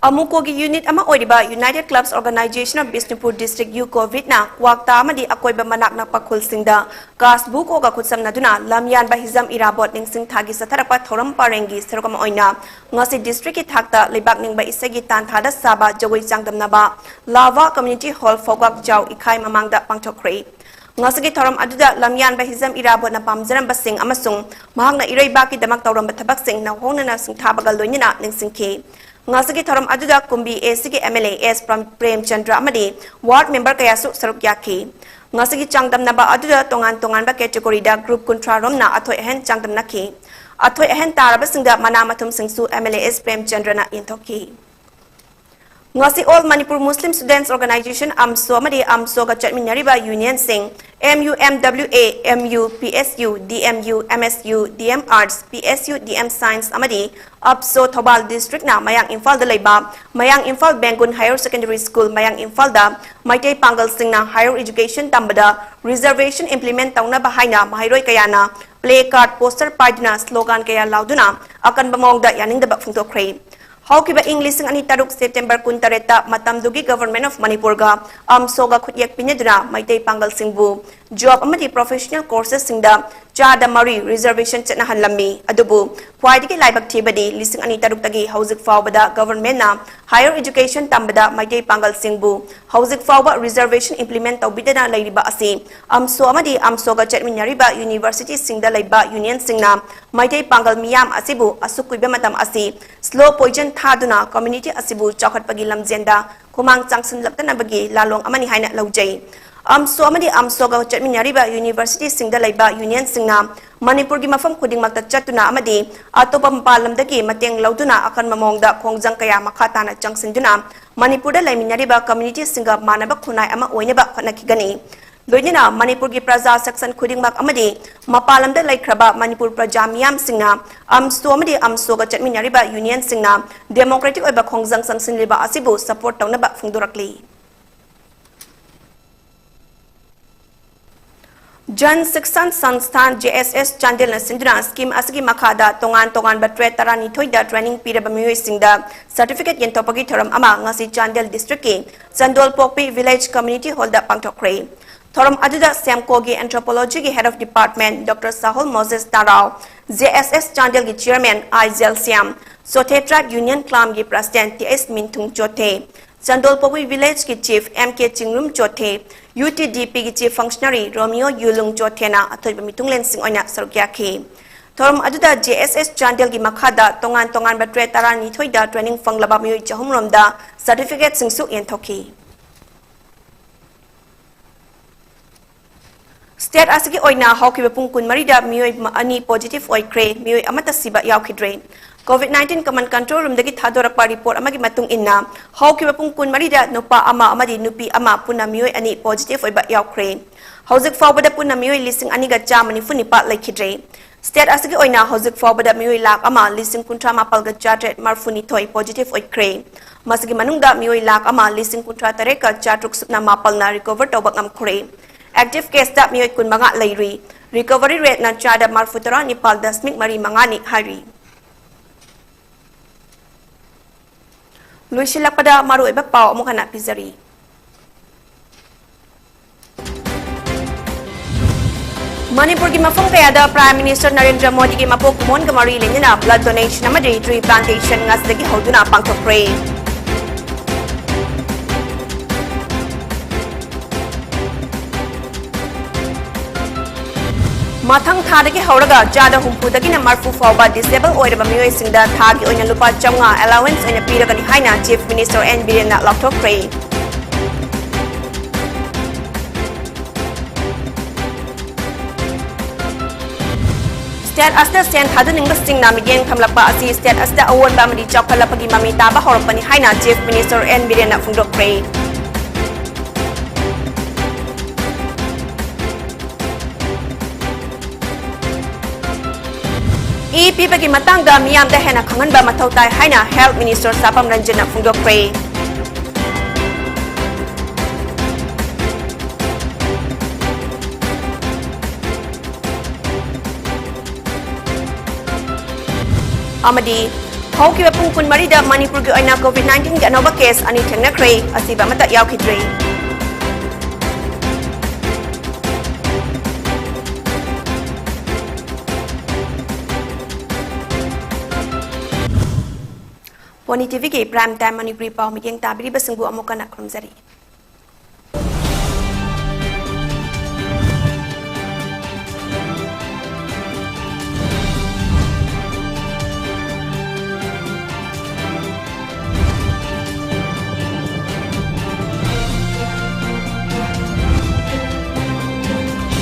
ꯑꯃꯨꯀꯣꯒꯤ unit ꯑꯃ ꯑꯣꯏꯔꯤꯕ United Clubs Organization of Bishnupur District, UCO ꯕꯤꯠꯅ ꯀ꯭ꯋꯥꯛꯇꯥ ꯑꯃꯗꯤ ꯑꯀꯣꯏꯕ ꯃꯅꯥꯛ ꯅꯛꯄ ꯈꯨꯜꯁꯤꯡꯗ ꯀꯥꯁꯕꯨ ꯀꯣꯒ ꯈꯨꯠꯁꯝꯅꯗꯨꯅ ꯂꯝꯌꯥꯟꯕ ꯍꯤꯖꯝ ꯏꯔꯥꯕꯣꯠ ꯅꯤꯡꯁꯤꯡ ꯊꯥꯒꯤ ꯆꯠꯊꯔꯛꯄ ꯊꯧꯔꯝ ꯄꯔꯦꯡꯒꯤ ꯁꯔꯨꯛ ꯑꯃ ꯑꯣꯏꯅ ꯉꯁꯤ district ꯀꯤ ꯊꯥꯛꯇ ꯂꯩꯕꯥꯛ ꯅꯤꯡꯕ ꯏꯁꯩꯒꯤ ꯇꯥꯟꯊꯥꯗ ꯁꯥꯕ ꯖꯒꯣꯏ ꯆꯥꯡꯗꯝꯅꯕ ꯂꯥꯚꯥ Community Hall, ꯐꯧꯒꯥꯛ ꯆꯥꯎ ꯏꯈꯥꯏ ꯃꯃꯥꯡꯗ ꯄꯥꯡꯊꯣꯛꯈ꯭ꯔꯦ꯫ ꯉꯁꯤꯒꯤ ꯊꯧꯔꯝ ꯑꯗꯨꯗ ꯂꯝꯌꯥꯟꯕ ꯍꯤꯖꯝ ꯏꯔꯥꯕꯣꯠꯅ ꯄꯥꯝꯖꯔꯝꯕꯁꯤꯡ ꯑꯃꯁꯨꯡ ꯃꯍꯥꯛꯅ ꯏꯔꯩꯕꯥꯛꯀꯤꯗꯃꯛ ꯇꯧꯔꯝꯕ ꯊꯕꯛꯁꯤꯡ ꯅꯧꯍꯧꯅꯅ ꯁꯤꯡꯊꯥꯕꯒ ꯂꯣꯏꯅꯅ ꯅꯤꯡꯁꯤꯡꯈꯤ꯫ ꯉꯁꯤꯒꯤ ꯊꯧꯔꯝ ꯑꯗꯨꯗ ꯀꯨꯝꯕꯤ A C ꯒꯤ M L A S ꯄ꯭ꯔꯝ-, Premchandra ꯑꯃꯗꯤ ward member ꯀꯌꯥꯁꯨ ꯁꯔꯨꯛ ꯌꯥꯈꯤ꯫ ꯉꯁꯤꯒꯤ ꯆꯥꯡꯗꯝꯅꯕ ꯑꯗꯨꯗ ꯇꯣꯉꯥꯟ ꯇꯣꯉꯥꯟꯕ category ꯗ group ꯀꯨꯟꯊ꯭ꯔꯥ ꯔꯣꯝꯅ ꯑꯊꯣꯏ ꯑꯍꯦꯟ ꯆꯥꯡꯗꯝꯅꯈꯤ꯫ ꯑꯊꯣꯏ ꯑꯍꯦꯟ ꯇꯥꯔꯕꯁꯤꯡꯗ ꯃꯅꯥ ꯃꯊꯨꯝꯁꯤꯡꯁꯨ M L A S ꯄ꯭ꯔꯦꯝꯆꯟꯗ꯭ꯔꯅ ꯌꯦꯟꯊꯣꯛꯈꯤ꯫ ꯉꯁꯤ All Manipur Muslim Students Organization, ꯑꯝꯁꯣ ꯑꯃꯗꯤ ꯑꯝꯁꯣꯒ ꯆꯠꯃꯤꯟꯅꯔꯤꯕ unionꯁꯤꯡ, M U M W A, M U, P S U, D M U, M S U, D M Arts, P S U, D M Science ꯑꯃꯗꯤ ꯑꯞꯁꯣ ꯊꯧꯕꯥꯜ districtꯅ ꯃꯌꯥꯡ ꯏꯝꯐꯥꯜꯗ ꯂꯩꯕ ꯃꯌꯥꯡ Imphal ꯕꯦꯡꯒꯨꯟ Higher Secondary School, ꯃꯌꯥꯡ ꯏꯝꯐꯥꯜꯗ Meitei ꯄꯥꯡꯒꯜꯁꯤꯡꯅ higher education ꯇꯝꯕꯗ reservation implement ꯇꯧꯅꯕ ꯍꯥꯏꯅ ꯃꯍꯩꯔꯣꯏ ꯀꯌꯥꯅ play card, poster ꯄꯥꯏꯗꯨꯅ slogan ꯀꯌꯥ ꯂꯥꯎꯗꯨꯅ ꯑꯀꯟꯕ ꯃꯑꯣꯡꯗ ꯌꯥꯅꯤꯡꯗꯕ ꯐꯣꯡꯗꯣꯛꯈ꯭ꯔꯦ꯫ ꯍꯧꯈꯤꯕ ꯏꯪ ꯂꯤꯁꯤꯡ ꯑꯅꯤ ꯇꯔꯨꯛ September ꯀꯨꯟꯇꯔꯦꯠꯇ ꯃꯇꯝꯗꯨꯒꯤ Government of ꯃꯅꯤꯄꯨꯔꯒ ꯑꯝꯁꯣꯒ ꯈꯨꯠꯌꯦꯛ ꯄꯤꯅꯗꯨꯅ ꯃꯩꯇꯩ ꯄꯥꯡꯒꯜꯁꯤꯡꯕꯨ job ꯑꯃꯗꯤ professional coursesꯁꯤꯡꯗ ꯆꯥꯗ ꯃꯔꯤ reservation ꯆꯠꯅꯍꯜꯂꯝꯃꯤ꯫ ꯑꯗꯨꯕꯨ ꯈ꯭ꯋꯥꯏꯗꯒꯤ ꯂꯥꯏꯕꯛ ꯊꯤꯕꯗꯤ ꯂꯤꯁꯤꯡ ꯑꯅꯤ ꯇꯔꯨꯛꯇꯒꯤ ꯍꯧꯖꯤꯛ ꯐꯥꯎꯕꯗ governmentꯅ higher education ꯇꯝꯕꯗ ꯃꯩꯇꯩ ꯄꯥꯡꯒꯜꯁꯤꯡꯕꯨ ꯍꯧꯖꯤꯛ ꯐꯥꯎꯕ reservation implement ꯇꯧꯕꯤꯗꯅ ꯂꯩꯔꯤꯕ ꯑꯁꯤ ꯑꯝꯁꯣ ꯑꯃꯗꯤ ꯑꯝꯁꯣꯒ ꯆꯠꯃꯤꯟꯅꯔꯤꯕ universityꯁꯤꯡꯗ ꯂꯩꯕ unionꯁꯤꯡꯅ ꯃꯩꯇꯩ ꯄꯥꯡꯒꯜ ꯃꯤꯌꯥꯝ ꯑꯁꯤꯕꯨ ꯑꯁꯨꯛ ꯀꯨꯏꯕ ꯃꯇꯝ ꯑꯁꯤ slow poison ꯊꯥꯗꯨꯅ community ꯑꯁꯤꯕꯨ ꯆꯥꯎꯈꯠꯄꯒꯤ ꯂꯝꯖꯦꯟꯗ ꯈꯨꯃꯥꯡ ꯆꯥꯡꯁꯤꯜꯂꯛꯇꯅꯕꯒꯤ ꯂꯥꯂꯣꯡ ꯑꯃꯅꯤ ꯍꯥꯏꯅ ꯂꯧꯖꯩ꯫ ꯑꯝꯁꯣ ꯑꯃꯗꯤ ꯑꯝꯁꯣꯒ ꯆꯠꯃꯤꯟꯅꯔꯤꯕ universityꯁꯤꯡꯗ ꯂꯩꯕ unionꯁꯤꯡꯅ ꯃꯅꯤꯄꯨꯔꯒꯤ ꯃꯐꯝ ꯈꯨꯗꯤꯡꯃꯛꯇ ꯆꯠꯇꯨꯅ ꯑꯃꯗꯤ ꯑꯇꯣꯞꯄ ꯃꯄꯥꯟ ꯂꯝꯗꯒꯤ ꯃꯇꯦꯡ ꯂꯧꯗꯨꯅ ꯑꯀꯟꯕ ꯃꯑꯣꯡꯗ ꯈꯣꯡꯖꯪ ꯀꯌꯥ ꯃꯈꯥ ꯇꯥꯅ ꯆꯪꯁꯤꯟꯗꯨꯅ ꯃꯅꯤꯄꯨꯔꯗ ꯂꯩꯃꯤꯟꯅꯔꯤꯕ communityꯁꯤꯡꯒ ꯃꯥꯟꯅꯕ ꯈꯨꯟꯅꯥꯏ ꯑꯃ ꯑꯣꯏꯅꯕ ꯍꯣꯠꯅꯈꯤꯒꯅꯤ꯫ ꯂꯣꯏꯅꯅ ꯃꯅꯤꯄꯨꯔꯒꯤ ꯄ꯭ꯔꯖꯥ section ꯈꯨꯗꯤꯡꯃꯛ ꯑꯃꯗꯤ ꯃꯄꯥꯟ ꯂꯝꯗ ꯂꯩꯈ꯭ꯔꯕ ꯃꯅꯤꯄꯨꯔ ꯄ꯭ꯔꯖꯥ ꯃꯤꯌꯥꯝꯁꯤꯡꯅ ꯑꯝꯁꯣ ꯑꯃꯗꯤ ꯑꯝꯁꯣꯒ ꯆꯠꯃꯤꯟꯅꯔꯤꯕ unionꯁꯤꯡꯅ democratic ꯑꯣꯏꯕ ꯈꯣꯡꯖꯪ ꯆꯪꯁꯤꯜꯂꯤꯕ ꯑꯁꯤꯕꯨ support ꯇꯧꯅꯕ ꯐꯣꯡꯗꯣꯔꯛꯂꯤ꯫ Jan Shikshan Sansthan, J S S, ꯆꯥꯟꯗꯦꯜꯅ ꯁꯤꯟꯗꯨꯅ scheme ꯑꯁꯤꯒꯤ ꯃꯈꯥꯗ ꯇꯣꯉꯥꯟ ꯇꯣꯉꯥꯟꯕ trade ꯇꯔꯥꯅꯤꯊꯣꯏꯗ training ꯄꯤꯔꯕ ꯃꯤꯑꯣꯏꯁꯤꯡꯗ certificate ꯌꯦꯟꯊꯣꯛꯄꯒꯤ ꯊꯧꯔꯝ ꯑꯃ ꯉꯁꯤ ꯆꯥꯟꯗꯦꯜ districtꯀꯤ ꯆꯟꯗꯣꯜꯄꯣꯛꯄꯤ village community hallꯗ ꯄꯥꯡꯊꯣꯛꯈ꯭ꯔꯦ꯫ ꯊꯧꯔꯝ ꯑꯗꯨꯗ ꯁꯦꯝꯀꯣꯒꯤ anthropologyꯒꯤ head of department Doctor Sahul Moses Tarao, J S S ꯆꯥꯟꯗꯦꯜꯒꯤ chairman I Jelshyam, Chothe tribe union ꯀ꯭ꯂꯥꯝꯒꯤ president T S Minthung Chothe, Chandolpokpi villageꯀꯤ chief M K Chinglum Chothe, UTDPꯒꯤ chief functionary ꯔꯣꯃꯤꯌꯣ ꯌꯨꯂꯨꯡ ꯆꯣꯊꯦꯅ ꯑꯊꯣꯏꯕ ꯃꯤꯊꯨꯡꯂꯦꯟꯁꯤꯡ ꯑꯣꯏꯅ ꯁꯔꯨꯛ ꯌꯥꯈꯤ꯫ ꯊꯧꯔꯝ ꯑꯗꯨꯗ J S S ꯆꯥꯟꯗꯦꯜꯒꯤ ꯃꯈꯥꯗ ꯇꯣꯉꯥꯟ ꯇꯣꯉꯥꯟꯕ trade ꯇꯔꯥꯅꯤꯊꯣꯏꯗ training ꯐꯪꯂꯕ ꯃꯤꯑꯣꯏ ꯆꯍꯨꯝ ꯔꯣꯝꯗ certificateꯁꯤꯡꯁꯨ ꯌꯦꯟꯊꯣꯛꯈꯤ꯫ State ꯑꯁꯤꯒꯤ ꯑꯣꯏꯅ ꯍꯧꯈꯤꯕ ꯄꯨꯡ ꯀꯨꯟꯃꯔꯤꯗ ꯃꯤꯑꯣꯏ ꯑꯅꯤ positive ꯑꯣꯏꯈ꯭ꯔꯦ, ꯃꯤꯑꯣꯏ ꯑꯃꯠꯇ ꯁꯤꯕ ꯌꯥꯎꯈꯤꯗ꯭ꯔꯦ꯫ COVID nineteen Command Control Roomꯗꯒꯤ ꯊꯥꯗꯣꯔꯛꯄ report ꯑꯃꯒꯤ ꯃꯇꯨꯡ ꯏꯟꯅ, ꯍꯧꯈꯤꯕ ꯄꯨꯡ ꯀꯨꯟꯃꯔꯤꯗ ꯅꯨꯄꯥ ꯑꯃ ꯑꯃꯗꯤ ꯅꯨꯄꯤ ꯑꯃ ꯄꯨꯟꯅ ꯃꯤꯑꯣꯏ ꯑꯅꯤ positive ꯑꯣꯏꯕ ꯌꯥꯎꯈ꯭ꯔꯦ꯫ ꯍꯧꯖꯤꯛ ꯐꯥꯎꯕꯗ ꯄꯨꯟꯅ ꯃꯤꯑꯣꯏ ꯂꯤꯁꯤꯡ ꯑꯅꯤꯒ ꯆꯥꯝꯃ ꯅꯤꯐꯨ ꯅꯤꯄꯥꯜ ꯂꯩꯈꯤꯗ꯭ꯔꯦ꯫ State ꯑꯁꯤꯒꯤ ꯑꯣꯏꯅ ꯍꯧꯖꯤꯛ ꯐꯥꯎꯕꯗ ꯃꯤꯑꯣꯏ ꯂꯥꯈ ꯑꯃ ꯂꯤꯁꯤꯡ ꯀꯨꯟꯊ꯭ꯔꯥ ꯃꯥꯄꯜꯒ ꯆꯥꯇ꯭ꯔꯦꯠ ꯃꯔꯤꯐꯨꯅꯤꯊꯣꯏ positive ꯑꯣꯏꯈ꯭ꯔꯦ꯫ ꯃꯁꯤꯒꯤ ꯃꯅꯨꯡꯗ ꯃꯤꯑꯣꯏ ꯂꯥꯈ ꯑꯃ ꯂꯤꯁꯤꯡ ꯀꯨꯟꯊ꯭ꯔꯥ ꯇꯔꯦꯠꯀ ꯆꯥꯇ꯭ꯔꯨꯛ ꯁꯨꯞꯅ ꯃꯥꯄꯜꯅ recover ꯇꯧꯕ ꯉꯝꯈ꯭ꯔꯦ꯫ Active caseꯇ ꯃꯤꯑꯣꯏ ꯀꯨꯟꯃꯉꯥ ꯂꯩꯔꯤ꯫ Recovery rateꯅ ꯆꯥꯗ ꯃꯔꯤꯐꯨ ꯇꯔꯥ ꯅꯤꯄꯥꯜ ꯗꯁꯃꯤꯛ ꯃꯔꯤ ꯃꯉꯥꯅꯤ ꯍꯥꯏꯔꯤ꯫ ꯂꯣꯏꯁꯤꯜꯂꯛꯄꯗ ꯃꯔꯨꯑꯣꯏꯕ ꯄꯥꯎ ꯑꯃꯨꯛ ꯍꯟꯅ ꯄꯤꯖꯔꯤ꯫ ꯃꯅꯤꯄꯨꯔꯒꯤ ꯃꯐꯝ ꯀꯌꯥꯗ Prime Minister ꯅꯔꯦꯟꯗ꯭ꯔ ꯃꯣꯗꯤꯒꯤ ꯃꯄꯣꯛ ꯀꯨꯝꯑꯣꯟꯒ ꯃꯔꯤ ꯂꯩꯅꯅ blood donation ꯑꯃꯗꯤ tree plantation ꯉꯁꯤꯗꯒꯤ ꯍꯧꯗꯨꯅ ꯄꯥꯡꯊꯣꯛꯈ꯭ꯔꯦ꯫ ꯃꯊꯪ ꯊꯥꯗꯒꯤ ꯍꯧꯔꯒ ꯆꯥꯗ ꯍꯨꯝꯐꯨꯗꯒꯤꯅ ꯃꯔꯤꯐꯨ ꯐꯥꯎꯕ disable ꯑꯣꯏꯔꯕ ꯃꯤꯑꯣꯏꯁꯤꯡꯗ ꯊꯥꯒꯤ ꯑꯣꯏꯅ ꯂꯨꯄꯥ ꯆꯥꯝꯃꯉꯥ allowance ꯑꯣꯏꯅ ꯄꯤꯔꯒꯅꯤ ꯍꯥꯏꯅ Chief Minister ꯑꯦꯟ ꯕꯤꯔꯦꯟꯅ ꯂꯥꯎꯊꯣꯛꯈ꯭ꯔꯦ꯫ State ꯑꯁꯤꯗ ꯁꯦꯟ ꯊꯥꯗꯅꯤꯡꯕꯁꯤꯡꯅ ꯃꯤꯠꯌꯦꯡ ꯊꯝꯂꯛꯄ ꯑꯁꯤ state ꯑꯁꯤꯗ ꯑꯑꯣꯟꯕ ꯑꯃꯗꯤ ꯆꯥꯎꯈꯠꯂꯛꯄꯒꯤ ꯃꯃꯤ ꯇꯥꯕ ꯍꯧꯔꯛꯄꯅꯤ ꯍꯥꯏꯅ Chief Minister ꯑꯦꯟ ꯕꯤꯔꯦꯟꯅ ꯐꯣꯡꯗꯣꯛꯈ꯭ꯔꯦ꯫ ꯏ ꯄꯤꯕꯒꯤ ꯃꯇꯥꯡꯗ ꯃꯤꯌꯥꯝꯗ ꯍꯦꯟꯅ ꯈꯪꯍꯟꯕ ꯃꯊꯧ ꯇꯥꯏ ꯍꯥꯏꯅ Health Minister ꯁꯥꯄꯝ ꯔꯟꯖꯟꯅ ꯐꯣꯡꯗꯣꯛꯈ꯭ꯔꯦ꯫ ꯑꯃꯗꯤ ꯍꯧꯈꯤꯕ ꯄꯨꯡ ꯀꯨꯟꯃꯔꯤꯗ ꯃꯅꯤꯄꯨꯔꯒꯤ ꯑꯣꯏꯅ COVID nineteenꯒꯤ ꯑꯅꯧꯕ case ꯑꯅꯤ ꯊꯦꯡꯅꯈ꯭ꯔꯦ, ꯑꯁꯤꯕ ꯑꯃꯠꯇ ꯌꯥꯎꯈꯤꯗ꯭ꯔꯦ꯫ ꯄꯣꯅꯤ TVꯒꯤ Prime Time ꯃꯅꯤꯄꯨꯔꯤ ꯄꯥꯎ ꯃꯤꯠꯌꯦꯡ ꯇꯥꯕꯤꯔꯤꯕꯁꯤꯡꯕꯨ ꯑꯃꯨꯛ ꯍꯟꯅ ꯈꯨꯔꯨꯝꯖꯔꯤ꯫